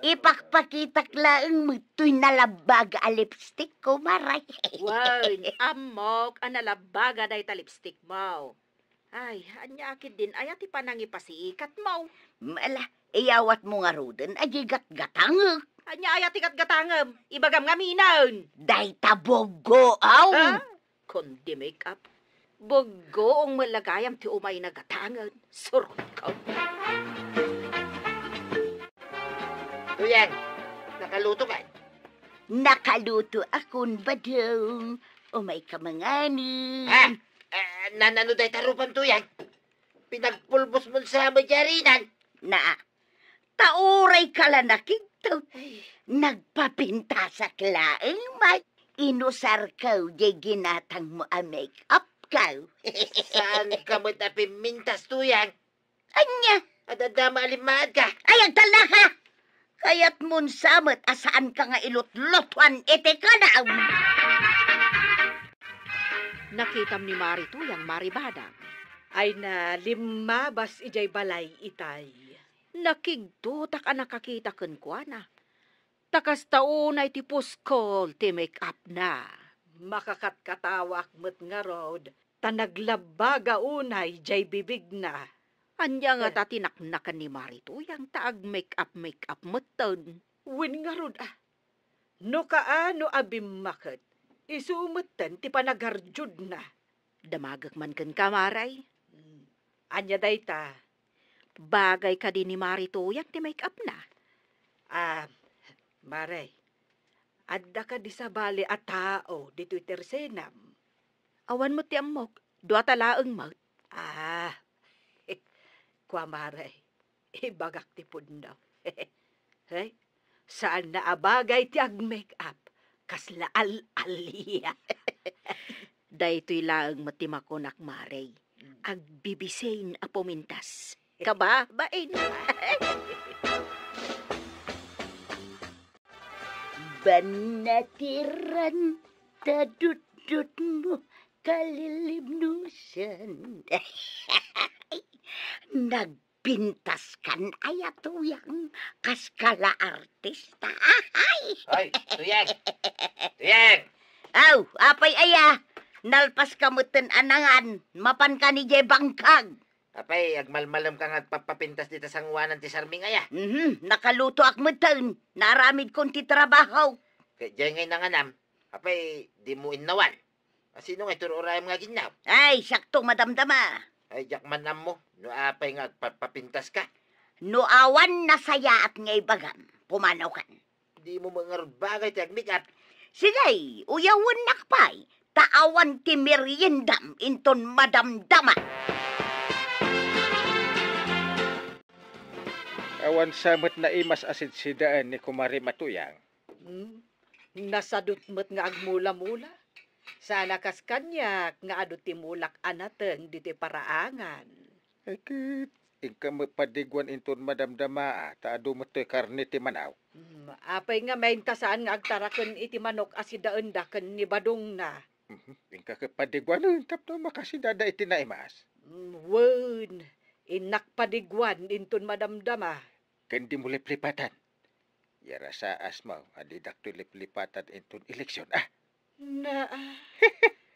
Ipakpakitak laeng met toy nalabbaga a lipstickko, Maray. Wen, ammok a nalabbaga dayta lipstickmo. Ay, ania ketdin aya ti panangipasiikatmo? Ala, iyawatmo ngaruden a diay gatgatangek. Ania aya ti gatgatangem? Ibagam ngaminen. Dayta buggoom. Ha? Kundi make-up. Buggoong met la gayam ti umayna gatangen. Surotko. Tuyang, nakalutokan? Nakalutoakon, Badong. Umayka manganen. Ha? Ah, nanano dayta rupam, Tuyang? Pinagpulbosmon sa met diay harinan? Naa, ta urayka la nakigtot. Ay. Nagpapintasak laeng met. Inusarko diay ginatangmo a make-upko. Saanka met a pimmintas, Tuyang? Ania? Adda met a limmaedka. Ay, agtalnaka! Kayatmon sa met a saanka nga ilutlutuan iti kanaw. Nakitam ni Mari Tuyang, Mari Badang. Ay na, limmabas idiay balay itay. Nakigtotak a nakakita kenkuana. Ta kasta unay ti puskol ti make-upna. Makakatkatawaak met ngarud, ta naglabbaga unay diay bibigna. Ania ngata ti naknakan ni Mari Tuyang ta ag-make-up-make-up metten? Wen ngarud a, no kaano a bimmaket, isu metten ti panagarjudna. Damagek man kenka, Maray. Hmm. Ania dayta? Bagay kadi ni Mari Tuyang ti make-upna? Ah, Maray, adda kadi sabali a tao ditoy tersenam? Awan met ti ammok. Duata laeng met. Ah, kua, Maray, ibagak ti pudno. Hey, saanna a bagay ti ag-make-up, kasla al-alia. Daytoy laeng met ti makunak, Mari. Agbibisin a pumintas. Kababain. Bannatiran ta dutdutmo, kalilibnusan. Nag- Pintaskan aya, Tuyang, kas kala artista. Ay! Ay, Tuyang! Tuyang! Aw, apay aya? Nalpaska metten a nangan, mapanka idiay bangkag. Apay, agmalmalemka nga agpapapintas dita sangoanan ti sarming aya? Mhm, nakalutoak metten, naaramidkon ti trabaho. Ket diay ngay nanganam, apay, dimo innawan? A, sino ngay ti ur-urayam nga aginnaw? Ay, siakto madamdama. Ay, diak man ammo no apay nga agpapapintaska. No awan nasayaat nga ibagam, pumanawkan. Dimo met ngarud bagay ti ag-make-up. Sige, uyawennak pay, ta awan ti meriendam inton madamdama. Awan sa met naimas a sidsidaen ni Kumare Matuyang. Hmm? Nasadut met nga agmula-mula. Sana kas kaniak nga adu ti mulak a nateng ditoy paraangan. Ay, ket inka met padiguan inton madamdama, ta adu met toy karne ti manaw. Hmm, Apay nga mainta saan nga agtaraken iti manok a sidaenda ken ni Badongna? Mhm. Inka ket padiguanen tapno makasidada iti naimas. Mm, wen, innak padiguan inton madamdama. Ken dimo liplipatan. Yarasaasmo a didakto liplipatan inton eleksion, a? Na,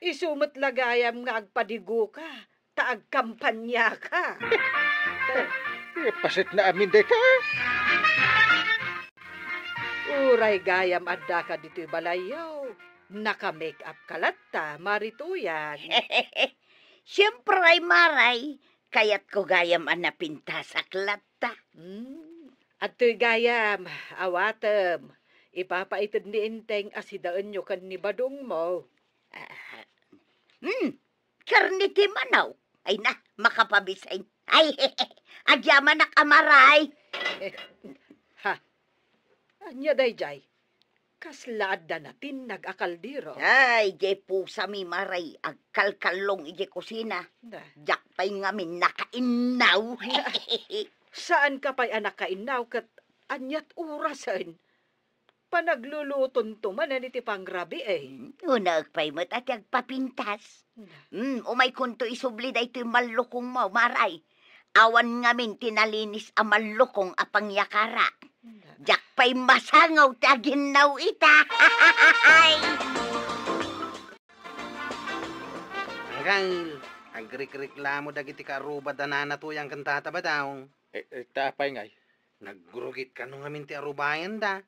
isu met la gayam nga agpadigoka, ta agkampaniaka. Eh, paset na amin dayta. Uray gayam addaka ditoy balayyo, naka-make up ka latta, Mari Tuyang. Siempre, Maray, kayatko gayam a napintasak latta. Hmm. Adtoy gayam, awatem. Ipapaited ni Enteng a sidaenyo ken ni Badongmo. Ah, hmm, karne ti manok. Ay na, makapabisin. Ay, agyamanak a Maray. Ha? Ania daydiay? Kasla adda natinnag a kaldero. Ay, diay pusami, Maray, agkalkallong idiay kusina. Na. Diak pay ngamin nakainnaw. Saanka pay a nakainnaw ket aniat orasen? Panaglulutonto manen iti pangrabii. Hmm, unaek pay met a ti agpapintas. Na. Hmm, umaykonto isubli daytoy mallukongmo, Maray. Awan ngamin ti nalinis a mallukong a pangyakara. Na. Diak pay masango ti aginnaw ita. Anggail, agrikreklamo dagiti kaarruba da Nana Tuyang ken Tata Badong. Eh, eh, ta apay ngay? Nagrugit kano ngamin ti arubayanda.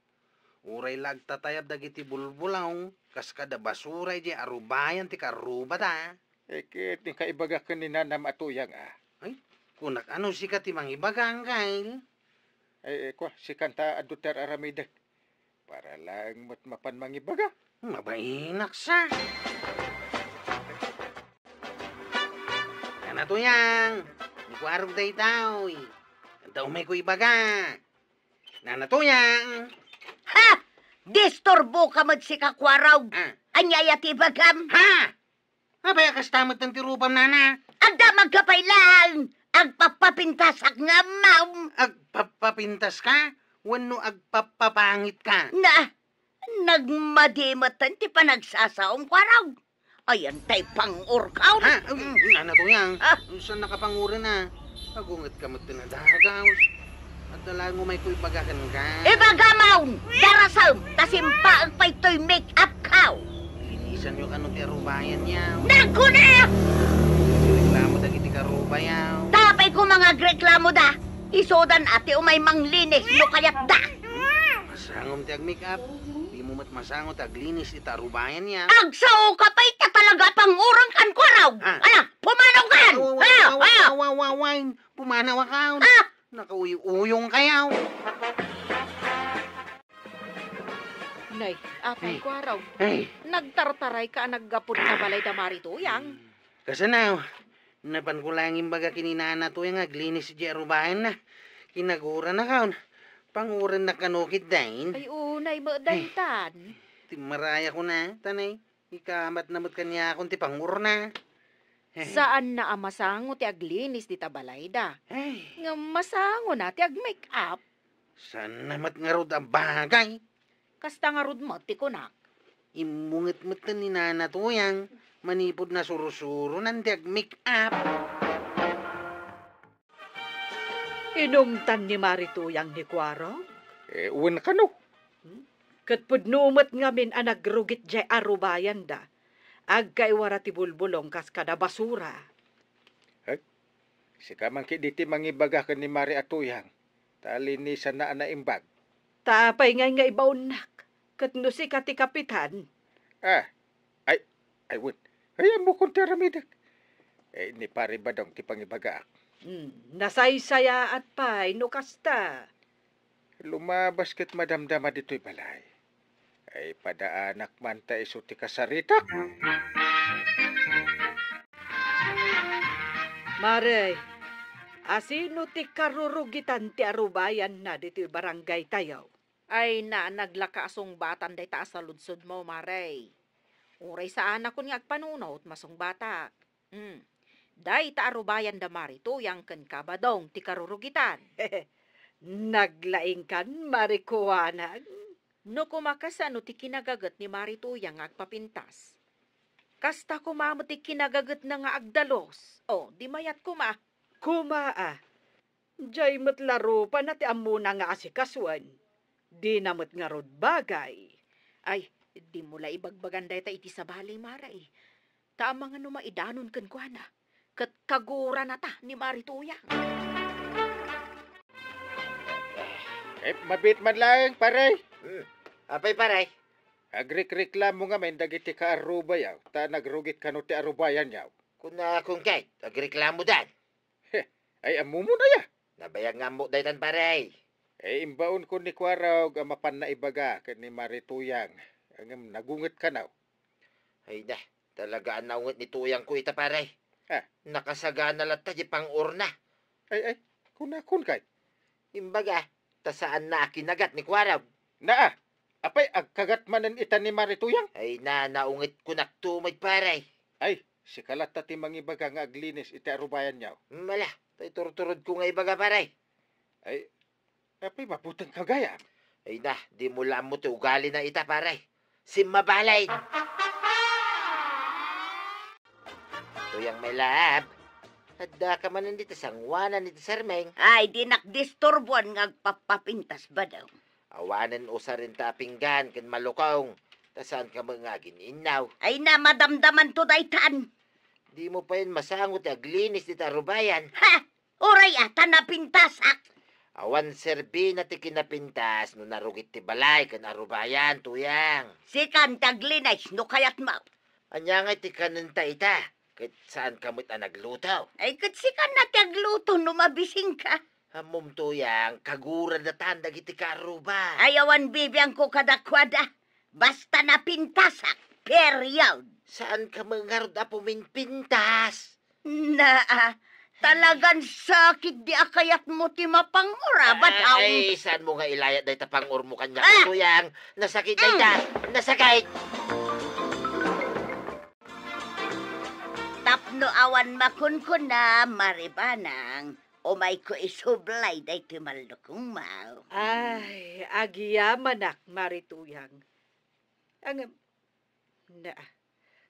Uray la agtatayab dagiti bulbulong, kas kada basura idiay arubayan ti kaarrubada. Eh, ket inka ibaga ken ni Nanam a Tuyang, a? Ay, kunak, ano sika ti mangibaga, Anggail? Eh, eh, kua, sikan ta adu ti ar-aramidek. Para laeng met mapan mangibaga. Mabainak sa. Nana Tuyang, ni Kuarog daytoy. Adda umayko ibaga. Nana Tuyang. Ha! Disturboka met sika, Kuarog. Ah. Ania aya ti ibagam? Ha! Apay a kasta met ti rupam, Nana? Adda magkapay laeng. Agpapapintasak nga ammom. Agpapapintaska? Wenno agpapapangitka? Na, nagmadi met ti panagsasaom, Kuarog. Ayan tay pangur-kaw. Ha? Mm. Nana Tuyang, ah, saan nakapanguren a? Agungetka met ti nadagaw. Adda laeng umayko ibaga kenka. Ibagam, darasem, ta simpaek pay toy make-up kaw. Linisanyo kano ti arubayan yaw. Nagkuna! Reklamo dagiti karuba yaw. Tapay ko mangagreklamo da. Isudan a ti umay manglinis no kayat da. Masangom ti ag-make-up. Dimo met masango ti aglinis ita arubayan yaw. Agsao ka pay ta talaga a panguren kan, Kuarog. Ah. Ala, pumanaw kan! Aw, aw, aw, ah, aw, ah, aw, aw, aw, aw. Pumanaw a kaon. Ah! Nakauyuyong kayaw. Nay, apay, ay, Kuarog. Ay. Nagtartarayka a naggapu ta balay da Mari Tuyang. Hmm. Kasano? Napanko laeng imbaga ken ni Nana Tuyang nga aglinis idiay arubayanna. Kinagurana kaon. Pangurennak kano ketdin. Ay, unay met daytan. Ay. Timmarayakon a, tanay. Ikamatna met kaniakon ti pangurna. Saanna a masango ti aglinis dita balayda. Ay. Ngem masangona ti ag-make-up. Saanna met ngarud a bagay. Kasta ngarud met ti kunak. Immunget metten ni Nana Tuyang manipud nasursuronan ti ag-make-up. Inumtan ni Mari Tuyang ni Kuarog? Eh, wen kano. Hmm? Ket pudno met ngamin a nagrugit diay arubayanda. Agkaiwara ti bulbulong kas kada basura. Eh, sika man ketdi ti mangibaga ken ni Mari a Tuyang, ta linisanna a naimbag. Ta apay ngay nga ibaonnak? Ket no sika ti kapitan? Ah, ay, ay, wen. Ay, ammokon ti aramidek. Eh, ni Pari Badong ti pangibagaak. Hmm, nasaysayaat pay no kasta. Lumabas ket madamdama ditoy balay. Ay, padaanak man ta isu ti kasaritak. Mare, asino ti karurugitan ti arubayanna ditoy barangaytayo? Ay na, naglaka a sungbatan dayta a saludsodmo, Mare. Uray saanakon nga agpanunot, masungbatak. Hmm. Dayta a rubayan da Mari Tuyang ken Kabadong ti karurugitan. Naglaingkan, Mari Kuanag. No koma kasano ti kinagaget ni Mari Tuyang nga agpapintas? Kasta koma met ti kinagagetna nga agdalus. O, di mayat koma. Koma a. Jay met la rupana ti ammona nga asikasuen. Dina met ngarud bagay. Ay, dimo la ibagbagan dayta iti sabali, Mari. Ta amangan no maidanon kenkuana, ket kaguranata ni Mari Tuyang. Eh, mabiit man laeng, pare. Hmm. Apay, pare? Agrikreklamo ngamin dagiti kaarrubayaw, ta nagrugit kano ti arrubayanyaw. Kunakon ket, agreklamodan. He, ay, ammomon aya? Nabayag nga ammo daytan, pare. Eh, imbaonko ni Kuarog a mapan naibaga ken ni Mari Tuyang, ngem nagunget kano. Ay na, talaga a naunget ni Tuyangko ita, pare. Ah. Nakasagana latta di pang-urna. Ay, ay, kunakon kay? Imbaga, ta saanna a kinagat ni Kuarog. Naa, apay agkagat manen ita ni Mari Tuyang? Ay na, naunget konakto met, pare. Ay, sika latta ti mangibaga nga aglinis iti arubayanyaw. Mala, ta iturturodko nga ibaga, pare. Ay, apay mabutengka gayam? Ay na, dimo la ammo ti ugalina ita, pare. Simmabalin. Tuyang, my love. Addaka manen dita sangoanan iti sermeng. Ay, dinak disturboan nga agpappapintas, Badong. Awanen usarinta a pinggan ken malukong, ta saanka met nga agin-innaw. Ay na, madamdamanto daytan. Dimo payen masango ti aglinis dita arubayan. Ha! Uray a, ta napintasak. Awan serbina ti kinapintas no narugit ti balay ken arubayan, Tuyang. Sikan ti aglinis no kayatmo. Ania ngay ti kanenta ita? Ket saanka met a nagluto? Ay, ket sikan ti agluto no mabisingka. Ammom, Tuyang, kaguradatan dagiti kaarruba. Ay, awan bibiangko kadakuada. Basta napintasak. Period. Saanka met ngarud a puminpintas? Naa, talagan sakit di a kayatmo ti mapang-ura, Badong. Ay, saanmo nga ilayat dayta pang-urmo kaniak, Ah! Tuyang? Nasakit dayta. Mm. Nasakit! Tapno awan makunkuna, Mari Banang, umayko isublay daytoy mallukongmo. Ay, agyamanak, Mari Tuyang. Ngem, na,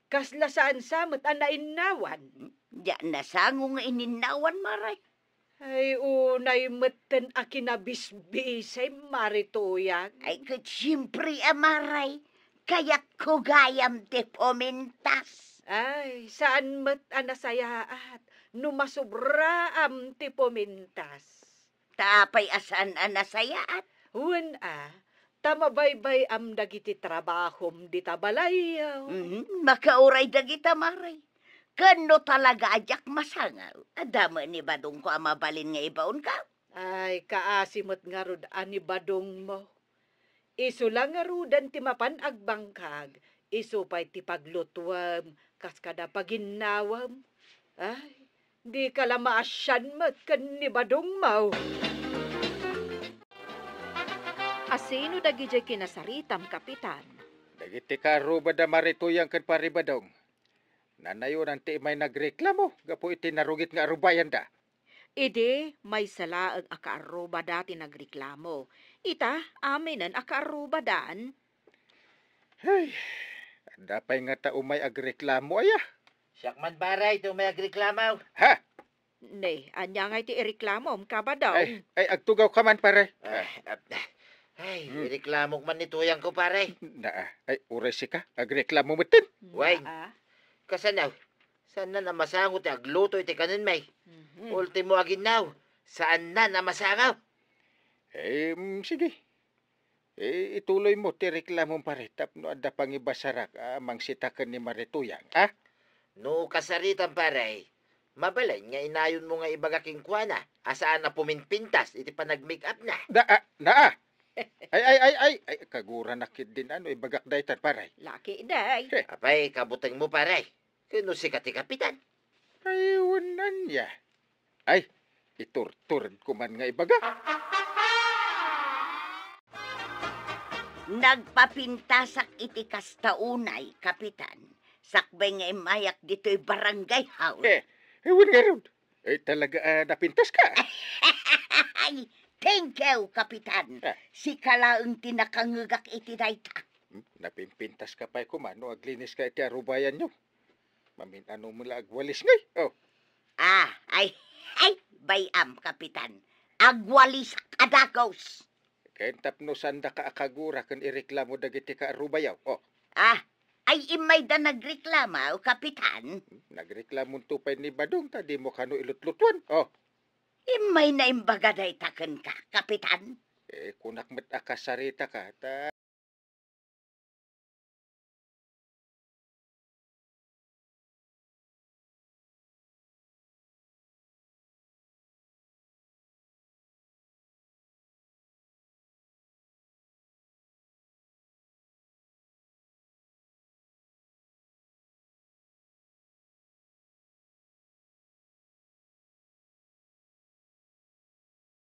kasla saan sa met a nainnawan? Diak nasango nga ininnawan, Mari. Ay, unay metten a kinabisbisem, Mari Tuyang. Ay, ket siempre a, Mari. Kayatko gayam ti pumintas. Ay, saan met a nasayaat no masubraam ti pumintas. Ta apay a saan a nasayaat? Wen a, ta mabaybay-am dagiti trabahom dita balayyo. Mhm, makauray dagita, Mari. Ken no talaga a diak masango, adda met ni Badongko a mabalin nga ibaonka. Ay, kaasi met ngarud a ni Badongmo. Isu la ngaruden ti mapan agbangkag, isu pay ti paglutuem kas kada paginnawem. Ay, dika la maasian met ken ni Badongmo. Asino dagidiay kinasaritam, Kapitan? Dagiti kaarruba da Mari Tuyang ken Pari Badong. Nanayonan ti immay nagreklamo gapu iti narugit nga arubayanda. Idi maysa laeng a kaarrubada ti nagreklamo. Ita, aminen a kaarrubadan. Hey, adda pay ngata umay agreklamo aya? Siak man, pare, ti umay agreklamo. Ha? Ne, ania ngay ti ireklamom, Kabadong? Ay, ay, agtugawka man, pare. Ay, ap-, ay, Hmm. ireklamok man ni Tuyangko, pare. Naa, ay, uray sika, agreklamo metten. Way. Naa. Kasano? Saanna a masango ti agluto iti kanenmi? Mhm. Ultimo aginnaw, saanna a masango. Eh, mm, sige. Eh, ituloymo ti reklamom, pare, tapno adda pangibasarak a mangsita ken ni Mari Tuyang, a? No kasaritam, pare, mabalin nga inayonmo nga ibaga kenkuana a saan a puminpintas iti panag-make-upna. Da-, a, naa. Ay, ay, ay, ay, ay, kaguranak ketdin a no ibagak daytan, pare. Laki, day. Heh. Apay, kabutengmo, pare. Ken no sika ti kapitan? Ay, wen ania. Ay, iturturedko man nga ibaga. Nagpapintasak iti kasta unay, Kapitan. Sakbay nga immayak ditoy barangay hall. Eh, eh, wen ngarud. Eh, talaga, ah, napintaska? Ay, Thank you, Kapitan. Ah. Sika laeng ti nakangngegak iti dayta. Hmm, napimpintaska pay koma no agliniska iti arubayanyo. Mamin-ano met la agwalis ngay. Oh. Ah, ay, ay, bay-am, Kapitan. Agwalisak a dagus. Ken tapno saandaka a kagura ken ireklamo dagiti kaarubayo. Oh. Ah, ay immayda nagreklamo, Kapitan? Hmm, nagreklamonto pay ni Badong ta dimo kano ilutlutuan. Oh. Immay naimbaga dayta kenka, Kapitan? Eh, kunak met a kasaritaka, ta